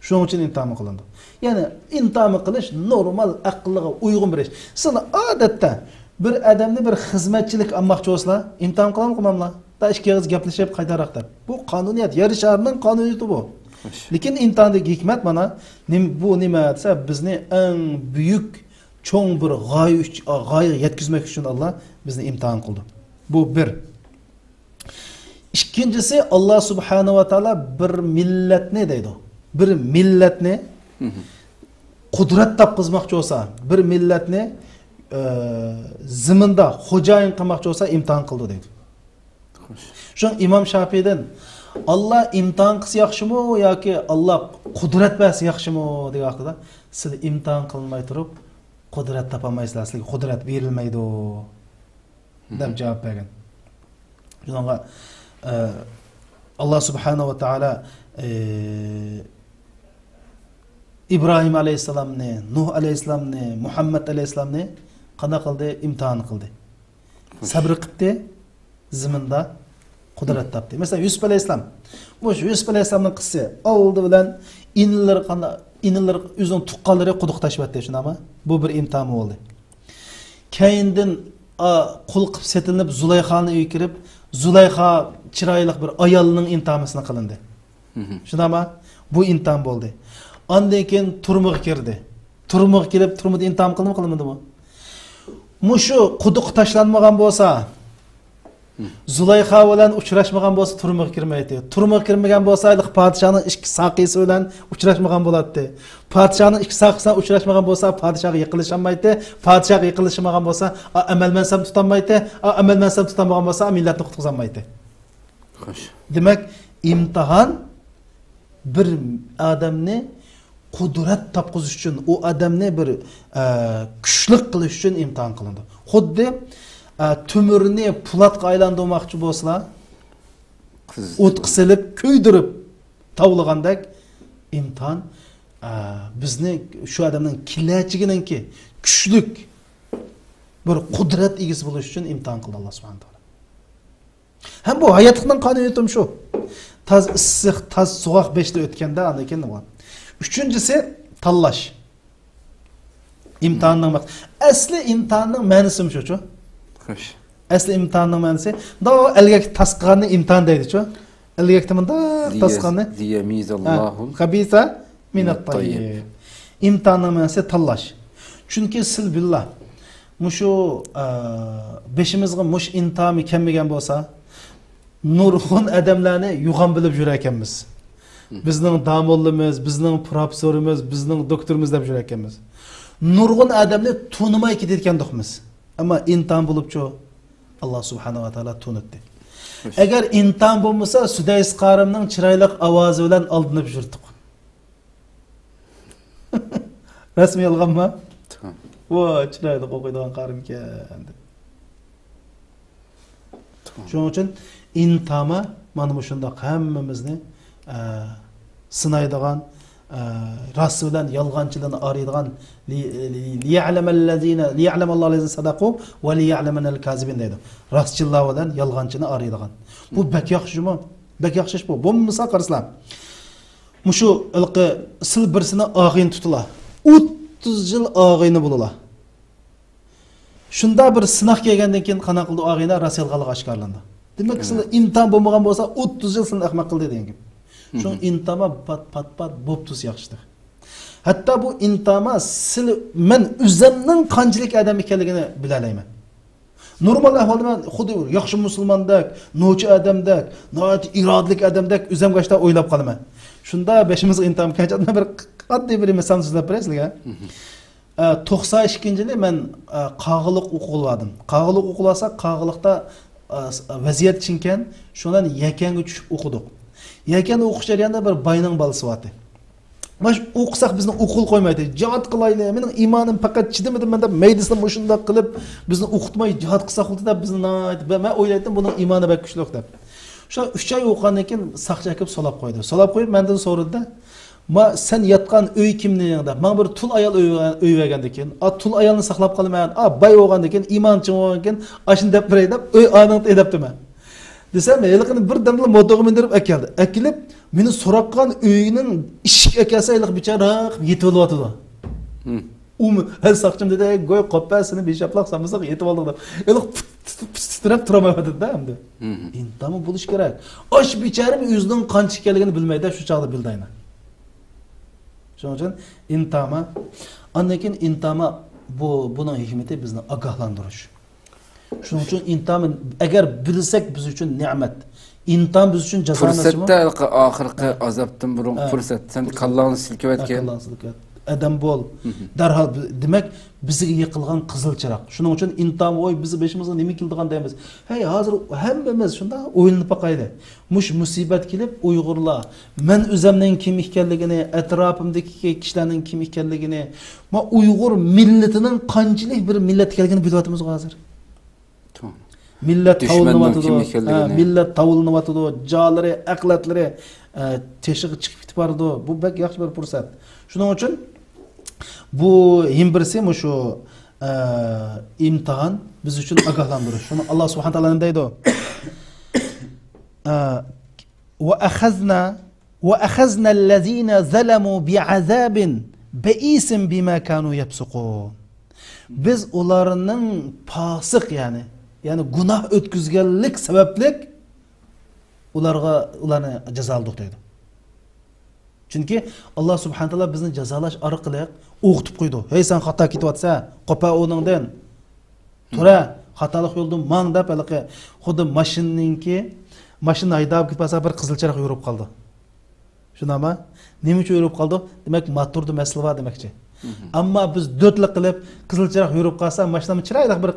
شۇنىڭ ئۈچۈن ئىمتىھان قىلىنىدۇ. يەنى ئىمتىھان قىلىش نورمال ئەقىلگە ئۇيغۇن بىر ئىش. سىلەر ئادەتتە بىر ئادەمنى بىر خىزمەتچىلىك ئالماقچى بولسىلا، ئىمتىھان قىلالمىغانلا. دا ئىككى ئېغىز گەپلىشىپ قايتاراق دەپ. بۇ قانۇنىيەت، يەر شارىنىڭ قانۇنىيىتى بۇ. خوش. لېكىن ئىمتىھاندىكى ھېكمەت مانا، نېمە، بۇ نېمە دېسە، بىزنى ئەڭ بۈيۈك، چوڭ بىر غايە ئۈچ-، غايىگە يەتكۈزمەك ئۈچۈن ئاللا بىزنى ئىمتىھان قىلدى. بۇ بىر. ئىككىنچىسى، ئاللا سۇبھانەھۇ ۋە تائالا بىر مىللەتنى دەيدۇ. بىر مىللەتنى قۇدرەت تاپقۇزماقچى بولسا، بىر مىللەتنى، ئە، زېمىندا خوجايىن قىلماقچى بولسا، ئىمتىھان قىلدى دەيدۇ. خوش. شۇڭا ئىمام شاپىيدىن، «ئاللا ئىمتىھان قىلسا ياخشىمۇ ياكى ئاللا قۇدرەت بەرسە ياخشىمۇ؟» دېگەن ۋاقتىدا، «سىلەر ئىمتىھان قىلماي تۇرۇپ، قۇدرەت تاپالمايسىلەر، سىلەرگە قۇدرەت بېرىلمەيدۇ» دەپ جاۋاب بەرگەن. شۇنىڭغا، ئە، ئاللا سۇبھانەھۇ ۋە تائالا، ئە، ئىبراھىم ئەلەيھىسسالامنى، نۇھ ئەلەيھىسسالامنى، مۇھەممەد ئەلەيھىسسالامنى قانداق قىلدى؟ ئىمتىھان قىلدى. سەبرى قىپتى، زېمىندا قۇدرەت تاپتى. مەسىلەن، يۈسۈپ ئەلەيھىسسالام. مۇشۇ يۈسۈپ ئەلەيھىسسالامنىڭ قىسسىسى. ئالدى بىلەن ئىنىلىرى قانداق، ئىنىلىرى ئۆزىنىڭ تۇغقانلىرى قۇدۇققا تاشلىۋەتتى، شۇنداقمۇ؟ بۇ بىر ئىمتىھان بولدى. كەينىدىن، ئا، قۇل قىلىپ سېتىلىنىپ، زۇلايخانىڭ ئۆيىگە كىرىپ، زۇلايخا چىرايلىق بىر ئايالنىڭ ئىمتىھانى قىلىندى. شۇنداقمۇ؟ بۇ ئىمتىھان بولدى. ئاندىن كېيىن تۈرمىگە كىردى. تۈرمىگە كىرىپ، تۈرمىدە ئىمتىھان قىلدىمۇ، قىلمىدىمۇ؟ مۇشۇ قۇدۇققا تاشلانمىغان بولسا، زۇلايخا بىلەن ئۇچراشمىغان بولسا، تۈرمىگە كىرمەيتتى. تۈرمىگە كىرمىگەن بولسا، ھېلىقى پادىشاھنىڭ ئىككى ساقىيسى بىلەن ئۇچراشمىغان بولاتتى. پادىشاھنىڭ ئىككى ساقىيسى بىلەن ئۇچراشمىغان بولسا، پادىشاھقا يېقىنلىشالمايتتى. پادىشاھقا يېقىنلىشالمىغان بولسا، ئا، ئەمەلمەنسەم تۇتالمايتتى. ئا، ئەمەلمەنسەم تۇتالمىغان بولسا، مىللەتنى قۇتقۇزالمايتتى. خوش. دېمەك، ئىمتىھان بىر ئادەمنى قۇدرەت تاپقۇزۇش ئۈچۈن، ئۇ ئادەمنى بىر، ئە، كۈچلۈك قىلىش ئۈچۈن ئىمتىھان قىلىنىدۇ. خۇددى، ئە، تۆمۈرنى پولاتقا ئايلاندۇرماقچى بولسىلا، قىز. ئوتقا سېلىپ، كۆيدۈرۈپ تاۋلىغاندەك ئىمتىھان، ئە، بىزنى شۇ ئادەمنىڭ كېلەچىكىنىڭكى كۈچلۈك بىر قۇدرەت ئىگىسى بولۇش ئۈچۈن ئىمتىھان قىلدى ئاللا سۇبھانەھۇ ۋە تائالا. ھەم بۇ ھاياتلىقنىڭ قانۇنىيىتىمۇ شۇ. تاز ئىسسىق، تاز سوغۇق بېشىدا ئۆتكەندە، ئاندىن كېيىن نېمە؟ ئۈچىنچىسى، تاللاش. ئىمتىھاننىڭ مەق-، ئەسلى ئىمتىھاننىڭ مەنىسىمۇ شۇچۇ. خوش. ئەسلى ئىمتىھاننىڭ مەنىسى، مۇنداق ئەلگەك تاسقاننى ئىمتىھان دەيدىچۇ. ئەلگەكتە مۇنداق لىيەز-، تاسقاننى. لىيەمىزەللاھۇل ھە، خەبىسە مىنەت مىنەت تاييىب. تاييىب. ئىمتىھاننىڭ مەنىسى تاللاش. چۈنكى سىل بىللا مۇشۇ، ئە، بېشىمىزغا مۇشۇ ئىمتىھان كەلمىگەن بولسا، نۇرغۇن ئادەملەرنى يوغان بىلىپ يۈرەركەنمىز. بىزنىڭ داموللىمىز، بىزنىڭ پروفېسسورىمىز، بىزنىڭ دوكتورىمىز دەپ يۈرەركەنمىز. نۇرغۇن ئادەمنى تونۇماي كېتىدىكەندۇقمىز. ئەمما ئىمتىھان بولۇپچۇ، ئاللا سۇبھانەھۇ ۋە تائالا تونۇتتى. خوش. ئەگەر ئىمتىھان بولمىسا، سۈدەيس قارىمنىڭ چىرايلىق ئاۋازى بىلەن ئالدىنىپ يۈردۇق. راستمۇ يالغانمۇ؟ تمام. ۋاي، چىرايلىق ئوقۇيدىغان قارىمكەن دەپ. تمام. شۇنىڭ ئۈچۈن ئىمتىھان مانا مۇشۇنداق ھەممىمىزنى، ئە، سىنايدىغان، ئە، راست بىلەن يالغانچىلارنى ئايرىيدىغان، لى-، لى-، لىيەلەمەللەزىنە، لىيەلەمەللاھۇللەزىنە سەدەقۇ ۋە لىيەلەمەنەل كازىبىن دەيدۇ. راستچىللار بىلەن يالغانچىنى ئايرىيدىغان. بۇ بەك ياخشىمۇ؟ بەك ياخشى ئىش بۇ. بولمىسا قارىسىلەر. مۇشۇ ھېلىقى سىل بىرسىنى ئاغىنە تۇتۇلا. ئوتتۇز يىل ئاغىنە بولىلا. شۇنداق بىر سىناق كەلگەندىن كېيىن قانداق قىلىدۇ ئاغىنە؟ راست يالغانلىقى ئاشكارىلىنىدۇ. دېمەك، سىلى ئىمتىھان بولمىغان بولسا، ئوتتۇز يىل سىلىنى ئەخمەق قىلدى دېگەن گەپ. شۇڭا ئىمتىھانغا پات، پات، پات بوپتۇز ياخشىدەك. ھەتتا بۇ ئىمتىھانغا سىلى مەن ئۆزەمنىڭ قانچىلىك ئادەم ئىكەنلىكىنى بىلەلەيمەن. نورمال ئەھۋالدا مەن خۇددى ياخشى مۇسۇلماندەك، نوچى ئادەمدەك، ناھايىتى ئىرادىلىك ئادەمدەك ئۆزەمگە ئاشتا ئويلاپ قالىمەن. شۇندا بېشىمىزغا ئىمتىھان كەلگەندە بىر ئاددىي بىر مىسال سۆزلەپ بېرەي سىلىگە. ئە، توقسان ئىككىنچى يىلى مەن، ئە، قاغىلىق ئوقۇغىلى باردىم. قاغىلىق ئوقۇغىلى بارساق، قاغىلىقتا، ئە، س-، ۋەزىيەت چىڭكەن، شۇنىڭ بىلەن يەكەنگە چۈشۈپ ئوقۇدۇق. يەكەن ئوقۇش جەريانىدا بىر باينىڭ بالىسى بارتى. مانا شۇ ئوقۇساق بىزنى ئوقۇغىلى قويمايتتى. جىھاد قىلايلى، مېنىڭ ئىمانىم پەقەت چىدىمىدى، مەن دەپ مەيدىسىنى مۇشۇنداق قىلىپ، بىزنى ئوقۇتماي جىھاد قىلساق بولدى دەپ بىزنى ناھايىتى، مەن ئويلايتتىم، بۇنىڭ ئىمانى بەك كۈچلۈك دەپ. شۇ ئۈچ ئاي ئوقۇغاندىن كېيىن ساقچى ئەكىلىپ سولاپ قويدى. سولاپ قويۇپ مەندىن سورىدى-دە، ما، سەن ياتقان ئۆي كىمنىڭ دەپ. ماڭا بىر تۇل ئايال ئۆي، ئۆي بەرگەندىكىن، ئا، تۇل ئايالنى ساقلاپ قالىمەن. ئا، باي بولغاندىكىن، ئىمان چىڭ بولغاندىكىن، ئاشۇنى دەپ بېرەي دەپ، ئۆي ئانىڭ دەپتىمەن. دېسەم، ھېلىقىنى بىردەمدىلا موتورغا مىندۈرۈپ ئەكەلدى. ئەكېلىپ، مېنى سوراققان ئۆيىنىڭ ئىشىكى ئەكەلسە، ھېلىقى بىچارە يېتىۋېلىۋاتىدۇ. ئۇ، ھە، ساقچىم دېدى، «ھەي، گوي قوپە، سېنى بىشاپلاق سانمىساق يېتىۋالدۇق» دەپ. ھېلىقى پۇت، پۇت، پۇت، پۇت تىترەپ تۇرالمايۋاتىدۇ-دە ئەمدى. ئىمتىھانمۇ بولۇشى كېرەك. ئاش بىچارە ئۆزىنىڭ قانچە ئىكەنلىكىنى بىلمەيدۇ، شۇ چاغدا بىلدى ئاينا. شۇنىڭ ئۈچۈن ئىمتىھانمۇ، ئاندىن كېيىن ئىمتىھانمۇ بۇ، بۇنىڭ ھېكمىتى بىزنى ئاگاھلاندۇرۇش. شۇنىڭ ئۈچۈن ئىمتىھان، ئەگەر بىلسەك بىز ئۈچۈن نېمەت. ئىمتىھان بىز ئۈچۈن جازا ئەمەسمۇ؟ پۇرسەتتە ھېلىقى ئاخىرقى ئازابتىن بۇرۇنقى پۇرسەت. سەن كاللاڭنى سىلكىۋەتكىن. ئادەم بول. دەرھال بى-، دېمەك، بىزگە يېقىلغان قىزىل چىراغ. شۇنىڭ ئۈچۈن ئىمتىھان، ۋوي، بىزنىڭ بېشىمىزغا نېمە كېلىدىغان دەيمىز. ھەي، ھازىر ھەممىمىز شۇنداق ئويلىنىپ باقايلى. مۇشۇ مۇسىبەت كېلىپ، ئۇيغۇرلار، مەن ئۆزەمنىڭ كىم ئىكەنلىكىنى، ئەتراپىمدىكى كىشىلەرنىڭ كىم ئىكەنلىكىنى، ما ئۇيغۇر مىللىتىنىڭ قانچىلىك بىر مىللەت ئىكەنلىكىنى بىلىۋاتىمىزغۇ ھازىر. مىللەت تاۋلىنىۋاتىدۇ. ھە، مىللەت تاۋلىنىۋاتىدۇ. جانلىرى، ئەقلەتلىرى، ئە، تېشىغا چىقىپ كېتىپ بارىدۇ. بۇ بەك ياخشى بىر پۇرسەت. شۇنىڭ ئۈچۈن بۇ يەنە بىرسى مۇشۇ، ئە، ئىمتىھان بىز ئۈچۈن ئاگاھلاندۇرۇش. شۇنى ئاللا سۇبھانە تائالا نېمە دەيدۇ؟ ئە، وَأَخَذْنَا، وَأَخَذْنَا الَّذِينَ ظَلَمُوا بِعَذَابٍ بَئِيسٍ بِمَا كَانُوا يَفْسُقُونَ. بىز ئۇلارنىڭ پاسىق، يەنى، يەنى گۇناھ ئۆتكۈزگەنلىك سەۋەبلىك ئۇلارغا، ئۇلارنى جازالىدۇق دەيدۇ. چۈنكى ئاللا سۇبھانەھۇ تائالا بىزنى جازالاش ئارقىلىق ئويغىتىپ قويىدۇ. ھەي، سەن خاتا كېتىۋاتىسەن، قوپە ئورنۇڭدىن. تۇرە، خاتالىق يولدىن ماڭ دەپ، ھېلىقى خۇددى ماشىنىنىڭكى، ماشىنا ھەيدەپ كېتىۋاتسا، بىر قىزىل چىراغ يورۇپ قالىدۇ. شۇنداقمۇ؟ نېمە ئۈچۈن يورۇپ قالدۇق؟ دېمەك، موتوردا مەسىلە بار دېمەكچى. ئەمما بىز دۆتلا قىلىپ، قىزىل چىراغ يورۇپ قالسا، ماشىنام چىرايلىق بىر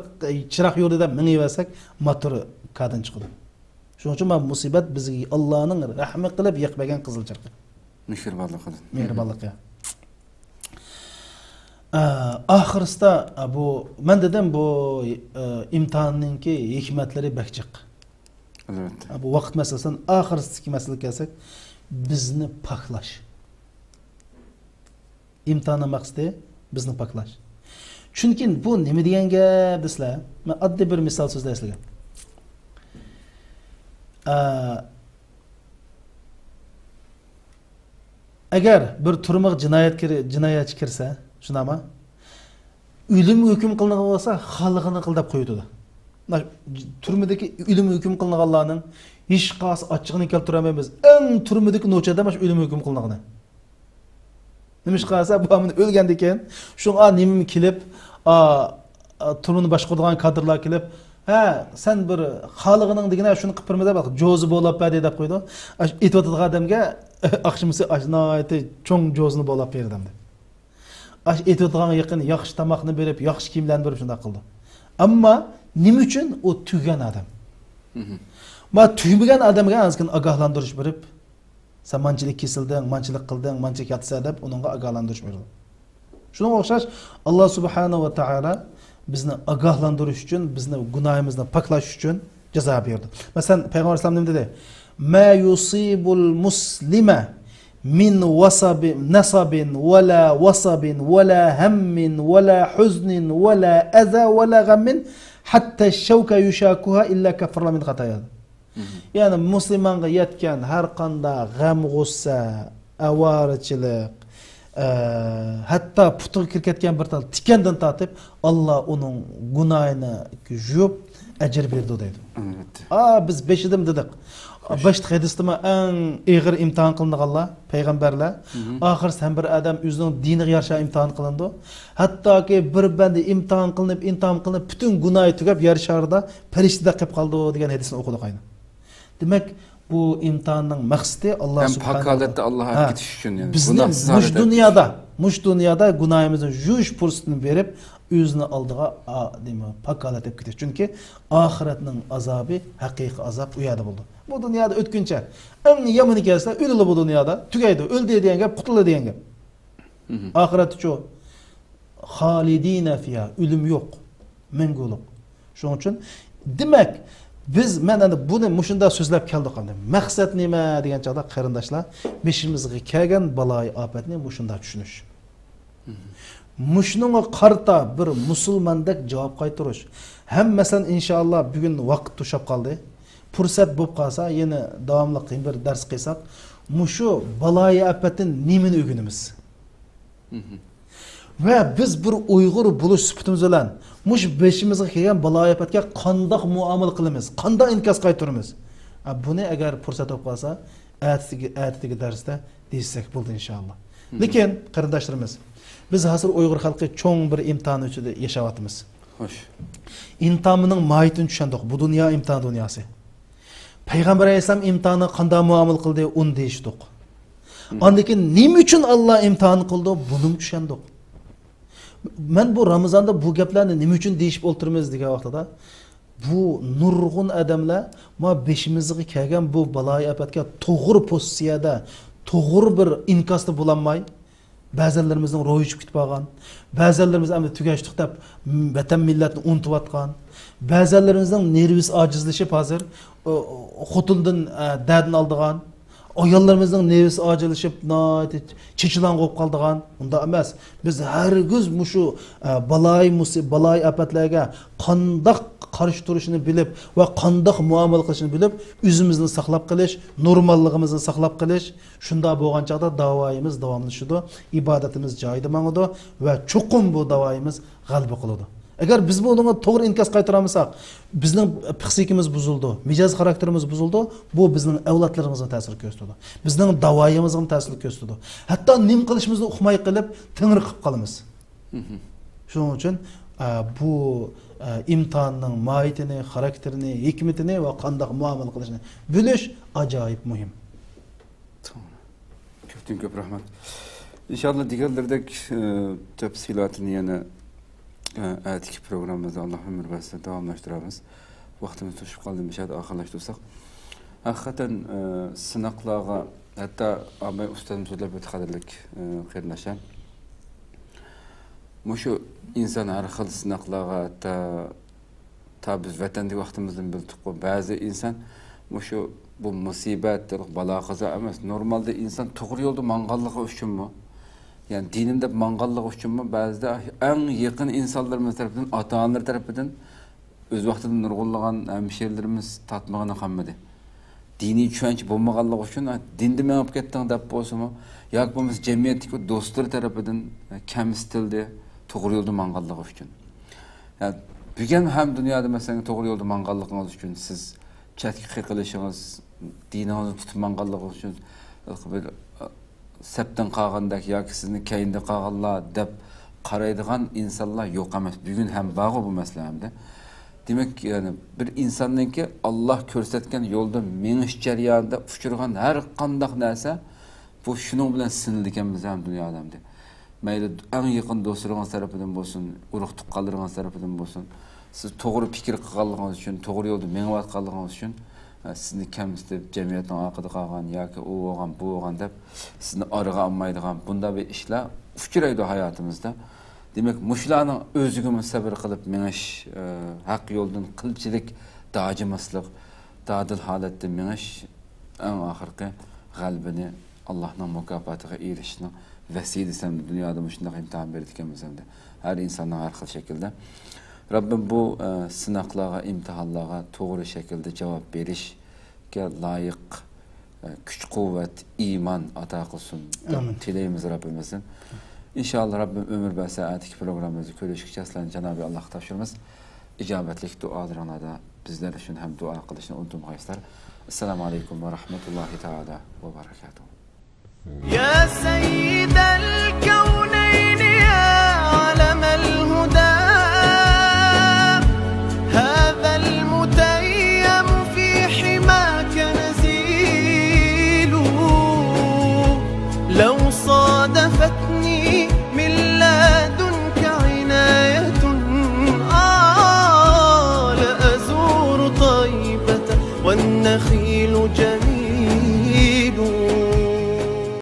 چىراغ يورۇدى دەپ مېڭىۋەرسەك، موتور كاردىن چىقىدۇ. شۇنىڭ ئۈچۈن مانا مۇسىبەت بىزگە ئاللانىڭ رەھمى قىلىپ يېقىپ بەرگەن قىزىل چىراغ. مېھرىبانلىقىدىن. مېھرىبانلىقى. ئە، ئاخىرسىدا، ئە، بۇ، مەن دېدىم، بۇ، ئە، ئىمتىھاننىڭكى ھېكمەتلىرى بەك جىق. ئەلۋەتتە. بۇ ۋاقىت مەسىلىسىدىن ئاخىرسىدىكى مەسىلىگە كەلسەك، بىزنى پاكلاش. ئىمتىھاننىڭ مەقسىتى بىزنى پاكلاش. چۈنكى بۇ نېمە دېگەن گەپ دېسىلە، مەن ئاددىي بىر مىسال سۆزلەي سىلەرگە. ئە، ئەگەر بىر تۈرمىگە جىنايەت كىر-، جىنايەتچى كىرسە، شۇنداقمۇ؟ ئۆلۈمگە ھۆكۈم قىلىنغان بولسا، خالىغىنىنى قىل دەپ قويۇۋېتىدۇ. مۇنداق تۈرمىدىكى ئۆلۈمگە ھۆكۈم قىلىنغانلارنىڭ ھېچقايسى ئاچچىقىنى كەلتۈرەلمەيمىز. ئەڭ تۈرمىدىكى نوچى ئادەم ئاشۇ ئۆلۈمگە ھۆكۈم قىلىنغىنى. نېمىشقا دېسە، بۇ ئامىنى ئۆلگەندىن كېيىن، شۇڭا نېمىمۇ كېلىپ، ئا، ئا، تۈرمىنى باشقۇرىدىغان كادىرلار كېلىپ، ھە، سەن بىر خالىغىنىڭ دېگىنە شۇنى قىلىپ بېرىمىز دەپ، جوزا بولاپ بەردى دەپ قويىدۇ. ئاش-، ئېتىۋاتىدىغان ئادەمگە ئاخشىمىسى ئاش-، ناھايىتى چوڭ جوزىنى بولاپ بېرىدۇ ئەمدى. ئاش ئېتىۋاتىدىغانغا يېقىن ياخشى تاماقنى بېرىپ، ياخشى كىيىملەرنى بېرىپ شۇنداق قىلىدۇ. ئەمما نېمە ئۈچۈن؟ ئۇ تۈگىگەن ئادەم. ما تۈگىمىگەن ئادەمگە ئازكىن ئاگاھلاندۇرۇش بېرىپ، سەن مانچىلىك كېسىلدىڭ، مانچىلىك قىلدىڭ، مانچىلىك ياتىسەن دەپ ئۇنىڭغا ئاگاھلاندۇرۇش بېرىدۇ. شۇنىڭغا ئوخشاش، ئاللا سۇبھانەھۇ ۋە تائالا بىزنى ئاگاھلاندۇرۇش ئۈچۈن، بىزنى گۇناھىمىزنى پاكلاش ئۈچۈن جازا بېرىدۇ. مەسىلەن، پەيغەمبەر ئەلەيھىسسالام نېمە دېدى؟ ما يۇسىبۇل مۇسلىمە مىن ۋاسابىن، نەسابىن، ۋەلا ۋاسابىن، ۋەلا ھەممىن، ۋەلا ھۇزنىن، ۋەلا ئەزا، ۋەلا غەممىن، ھەتتا شەۋكە يۇشاكۇھا ئىللا كەففەرە مىن خاتايا. يەنى مۇسۇلمانغا يەتكەن ھەر قانداق غەم، غۇسسە، ئاۋارىچىلىق، ئە، ھەتتا پۇتىغا كىرىپ كەتكەن بىر تال تىكەندىن تارتىپ، ئاللا ئۇنىڭ گۇناھىنى يۇيۇپ، ئەجىر بېرىدۇ دەيدۇ. ئەلۋەتتە. ئا، بىز بېشىدىمۇ دېدۇق. باشلىق ھەدىستىمۇ ئەڭ ئېغىر ئىمتىھان قىلىنغانلار پەيغەمبەرلەر. ئاخىرسى ھەم بىر ئادەم ئۆزىنىڭ دىنىغا يارىشا ئىمتىھان قىلىنىدۇ. ھەتتاكى بىر بەندە ئىمتىھان قىلىنىپ، ئىمتىھان قىلىنىپ، پۈتۈن گۇناھى تۈگەپ، يەر شارىدا پەرىشتىدەك قېلىپ قالىدۇ دېگەن ھەدىسنى ئوقۇدۇق ئاينا. دېمەك، بۇ ئىمتىھاننىڭ مەقسىتى ئاللا ھەم سۇبھانەھۇ ۋە پاكالەتتە تائالا، ئاللاغا ھە، كېتىش ئۈچۈن، يەنى بىزنى گۇناھسىز مۇشۇ ھالەتتە دۇنيادا، مۇشۇ دۇنيادا گۇناھىمىزنى يۇيۇش پۇرسىتىنى بېرىپ، ئۆزىنىڭ ئالدىغا، ئا، نېمە، پاكالەت ئېلىپ كېتىش. چۈنكى ئاخىرەتنىڭ ئازابى، ھەقىقىي ئازاب ئۇ يەردە بولىدۇ. بۇ دۇنيادا ئۆتكۈنچى. ئەڭ يامىنى كەلسە، ئۆلىلا بۇ دۇنيادا. تۈگەيدۇ. ئۆلدى دېگەن گەپ، قۇتۇلدى دېگەن گەپ. ئاخىرەتتىچۇ؟ خالىدىنە فىيھا، ئۆلۈم يوق، مەڭگۈلۈك. شۇنىڭ ئۈچۈن، دېمەك، بىز، مەن ئەمدى بۇنى مۇشۇنداق سۆزلەپ كەلدۇق ئەمدى. مەقسەت نېمە دېگەن چاغدا، قېرىنداشلار، بېشىمىزغا كەلگەن بالايىئاپەتنى مۇشۇنداق چۈشىنىش. مۇشۇنىڭغا قارىتا بىر مۇسۇلماندەك جاۋاب قايتۇرۇش. ھەم، مەسىلەن، ئىنشائاللا، بۈگۈن ۋاقىت توشاپ قالدى. پۇرسەت بولۇپ قالسا، يەنە داۋاملىق بىر دەرس قىلساق، مۇشۇ بالايىئاپەتتىن نېمىنى ئۆگىنىمىز؟ ۋە بىز بىر ئۇيغۇر بولۇش سۈپىتىمىز بىلەن مۇشۇ بېشىمىزغا كەلگەن بالايىئاپەتكە قانداق مۇئامىلە قىلىمىز، قانداق ئىنكاس قايتۇرىمىز؟ ئا، بۇنى ئەگەر پۇرسەت بولۇپ قالسا، ئەتىسىگە، ئەتىدىكى دەرستە دېيىشسەك بولىدۇ، ئىنشائاللا. لېكىن، قېرىنداشلىرىمىز، بىز ھازىر ئۇيغۇر خەلقى چوڭ بىر ئىمتىھان ئىچىدە ياشاۋاتىمىز. خوش. ئىمتىھاننىڭ ماھىيىتىنى چۈشەندۇق. بۇ دۇنيا ئىمتىھان دۇنياسى. پەيغەمبەر ئەلەيھىسسالام ئىمتىھانغا قانداق مۇئامىلە قىلدى، ئۇنى دېيىشتۇق. ئاندىن كېيىن نېمە ئۈچۈن ئاللا ئىمتىھان قىلدى، بۇنىمۇ چۈشەندۇق. مەن بۇ رامىزاندا بۇ گەپلەرنى نېمە ئۈچۈن دېيىشىپ ئولتۇرىمىز دېگەن ۋاقتىدا، بۇ نۇرغۇن ئادەملەر ما بېشىمىزغا كەلگەن بۇ بالايىئاپەتكە توغرا پوزىتسىيەدە، توغرا بىر ئىنكاستا بولالماي، بەزەنلىرىمىزنىڭ روھى ئۆچۈپ كېتىپ قالغان، بەزەنلىرىمىز ئەمدى تۈگەشتۇق دەپ، م-، ۋەتەن مىللەتنى ئۇنتۇۋاتقان، بەزەنلىرىمىزنىڭ نېرۋىسى ئاجىزلىشىپ ھازىر، ئۇ، ئۇ، خوتۇندىن، ئە، دەردىن ئالىدىغان، ئاياللىرىمىزنىڭ نېرۋىسى ئاجىزلىشىپ، ناھايىتى چېچىلاڭغۇ بولۇپ قالىدىغان، ئۇنداق ئەمەس. بىز ھەرگىز مۇشۇ، ئە، بالايىئاپەتلەرگە قانداق قارشى تۇرۇشنى بىلىپ ۋە قانداق مۇئامىلە قىلىشنى بىلىپ، ئۆزىمىزنى ساقلاپ قېلىش، نورماللىقىمىزنى ساقلاپ قېلىش، شۇنداق بولغان چاغدا داۋايىمىز داۋاملىشىدۇ، ئىبادىتىمىز جايىدا ماڭىدۇ ۋە چوقۇم بۇ داۋايىمىز غەلىبە قىلىدۇ. ئەگەر بىز بۇنىڭغا توغرا ئىنكاس قايتۇرالمىساق، بىزنىڭ پسىخىكىمىز بۇزۇلىدۇ، مىجەز خاراكتېرىمىز بۇزۇلىدۇ، بۇ بىزنىڭ ئەۋلادلىرىمىزغا تەسىر كۆرسىتىدۇ، بىزنىڭ داۋايىمىزغا تەسىر كۆرسىتىدۇ، ھەتتا نېمە قىلىشىمىزنى ئۇقماي قېلىپ، تىڭرىق قىلىپ قالىمىز. شۇنىڭ ئۈچۈن، ئە، بۇ، ئە، ئىمتىھاننىڭ ماھىيىتىنى، خاراكتېرىنى، ھېكمىتىنى ۋە قانداق مۇئامىلە قىلىشنى بىلىش ئاجايىپ مۇھىم. توغرا. كۆپتىن كۆپ رەھمەت. ئىنشاللا دېگەنلىرىدەك، ئە، تەپسىلاتىنى يەنە، ئە، ئەتىكى پروگراممىمىزدا ئاللا ئۆمۈر بەرسە داۋاملاشتۇرىمىز. ۋاقتىمىز توشۇپ قالدى، مۇشۇ يەردە ئاخىرلاشتۇرساق. ھەقىقەتەن، ئە، سىناقلارغا، ھەتتا ئاباي ئۇستازىمىز سۆزلەپ ئۆتتى قەدىرلىك، ئە، قېرىنداشلار. مۇشۇ ئىنسان ھەر خىل سىناقلارغا، ھەتتا تا بىز ۋەتەندىكى ۋاقتىمىزدىن بىلدۇققۇ، بەزى ئىنسان مۇشۇ، بۇ مۇسىبەت، بالا قازا ئەمەس، نورمالدا ئىنسان توغرا يولدا ماڭغانلىقى ئۈچۈنمۇ، يەنى دىنىم دەپ ماڭغانلىقى ئۈچۈنمۇ، بەزىدە ئەڭ يېقىن ئىنسانلىرىمىز تەرىپىدىن، ئاتا-ئانىلىرى تەرىپىدىن، ئۆز ۋاقتىدا نۇرغۇنلىغان ھەمشىرىلىرىمىز تارتمىغىنى قالمىدى. دىنىي چۈشەنچە بولمىغانلىقى ئۈچۈن، «ھە، دىندىن مېڭىپ كەتتىڭ» دەپ بولسىمۇ، ياكى بولمىسا جەمئىيەتتىكى دوستلىرى تەرىپىدىن، ھە، كەمسىتىلدى، توغرا يولدا مانغانلىقى ئۈچۈن. يا، بۈگۈن ھەم دۇنيادا، مەسىلەن، توغرا يولدا مانغانلىقىڭىز ئۈچۈن سىز چەتكە قېقىلىشىڭىز، دىنىڭىزنى تۇتۇپ مانغانلىقىڭىز ئۈچۈن بىر، ئە، سەپتىن قالغاندەك ياكى سىزنى كەينىدە قالغانلار دەپ قارايدىغان ئىنسانلار يوق ئەمەس. بۈگۈن ھەم بارغۇ بۇ مەسىلە ھەمدە. دېمەك، يەنى بىر ئىنساننىڭكى ئاللا كۆرسەتكەن يولدا مېڭىش جەريانىدا ئۇچرىغان ھەر قانداق نەرسە، بۇ شۇنىڭ بىلەن سىنىلىدىكەنمىز ھەم دۇنيادا ھەمدە. مەيلى ئەڭ يېقىن دوستلىرىڭىز تەرىپىدىن بولسۇن، ئۇرۇق تۇغقانلىرىڭىز تەرىپىدىن بولسۇن، سىز توغرا پىكىر قىلغانلىقىڭىز ئۈچۈن، توغرا يولدا مېڭىۋاتقانلىقىڭىز ئۈچۈن، ئە، سىزنى كەمسىتىپ، جەمئىيەتنىڭ ئارقىدا قالغان ياكى ئۇ بولغان، بۇ بولغان دەپ سىزنى ئارىغا ئالمايدىغان بۇنداق بىر ئىشلار ئۇچرايدۇ ھاياتىمىزدا. دېمەك، مۇشۇلارنىڭ ئۆزىگىمۇ سەۋر قىلىپ مېڭىش، ئە، ھەق يولدىن قىلچىلىك داجىماسلىق، دادىل ھالەتتە مېڭىش ئەڭ ئاخىرقى غەلىبىنى، ئاللاھنىڭ مۇكاپاتىغا ئېرىشىشنىڭ ۋەسىلىسى ھەمدە دۇنيادا مۇشۇنداق ئىمتىھان بېرىدىكەنمىز ھەمدە ھەر ئىنساننىڭ ھەر خىل شەكىلدە. رەببىم بۇ، ئە، سىناقلارغا، ئىمتىھانلارغا توغرا شەكىلدە جاۋاب بېرىشكە لايىق، ئە، كۈچ-قۇۋۋەت، ئىمان ئاتا قىلسۇن دەپ ئامىن. تىلەيمىز رەببىمىزدىن. ئىنشائاللا، رەببىم ئۆمۈر بەرسە، ئەتىكى پروگراممىمىزدا كۆرۈشكىچە سىلەرنى جانابى ئاللاھقا تاپشۇرىمىز. ئىجابەتلىك دۇئالىرىڭلاردا بىزلەر ئۈچۈن ھەم دۇئا قىلىشنى ئۇنتۇمىغايسىلەر. ئەسسالامۇ ئەلەيكۇم ۋە رەھمەتۇللاھى تائالا ۋە بەرەكاتۇھۇ. يا سيد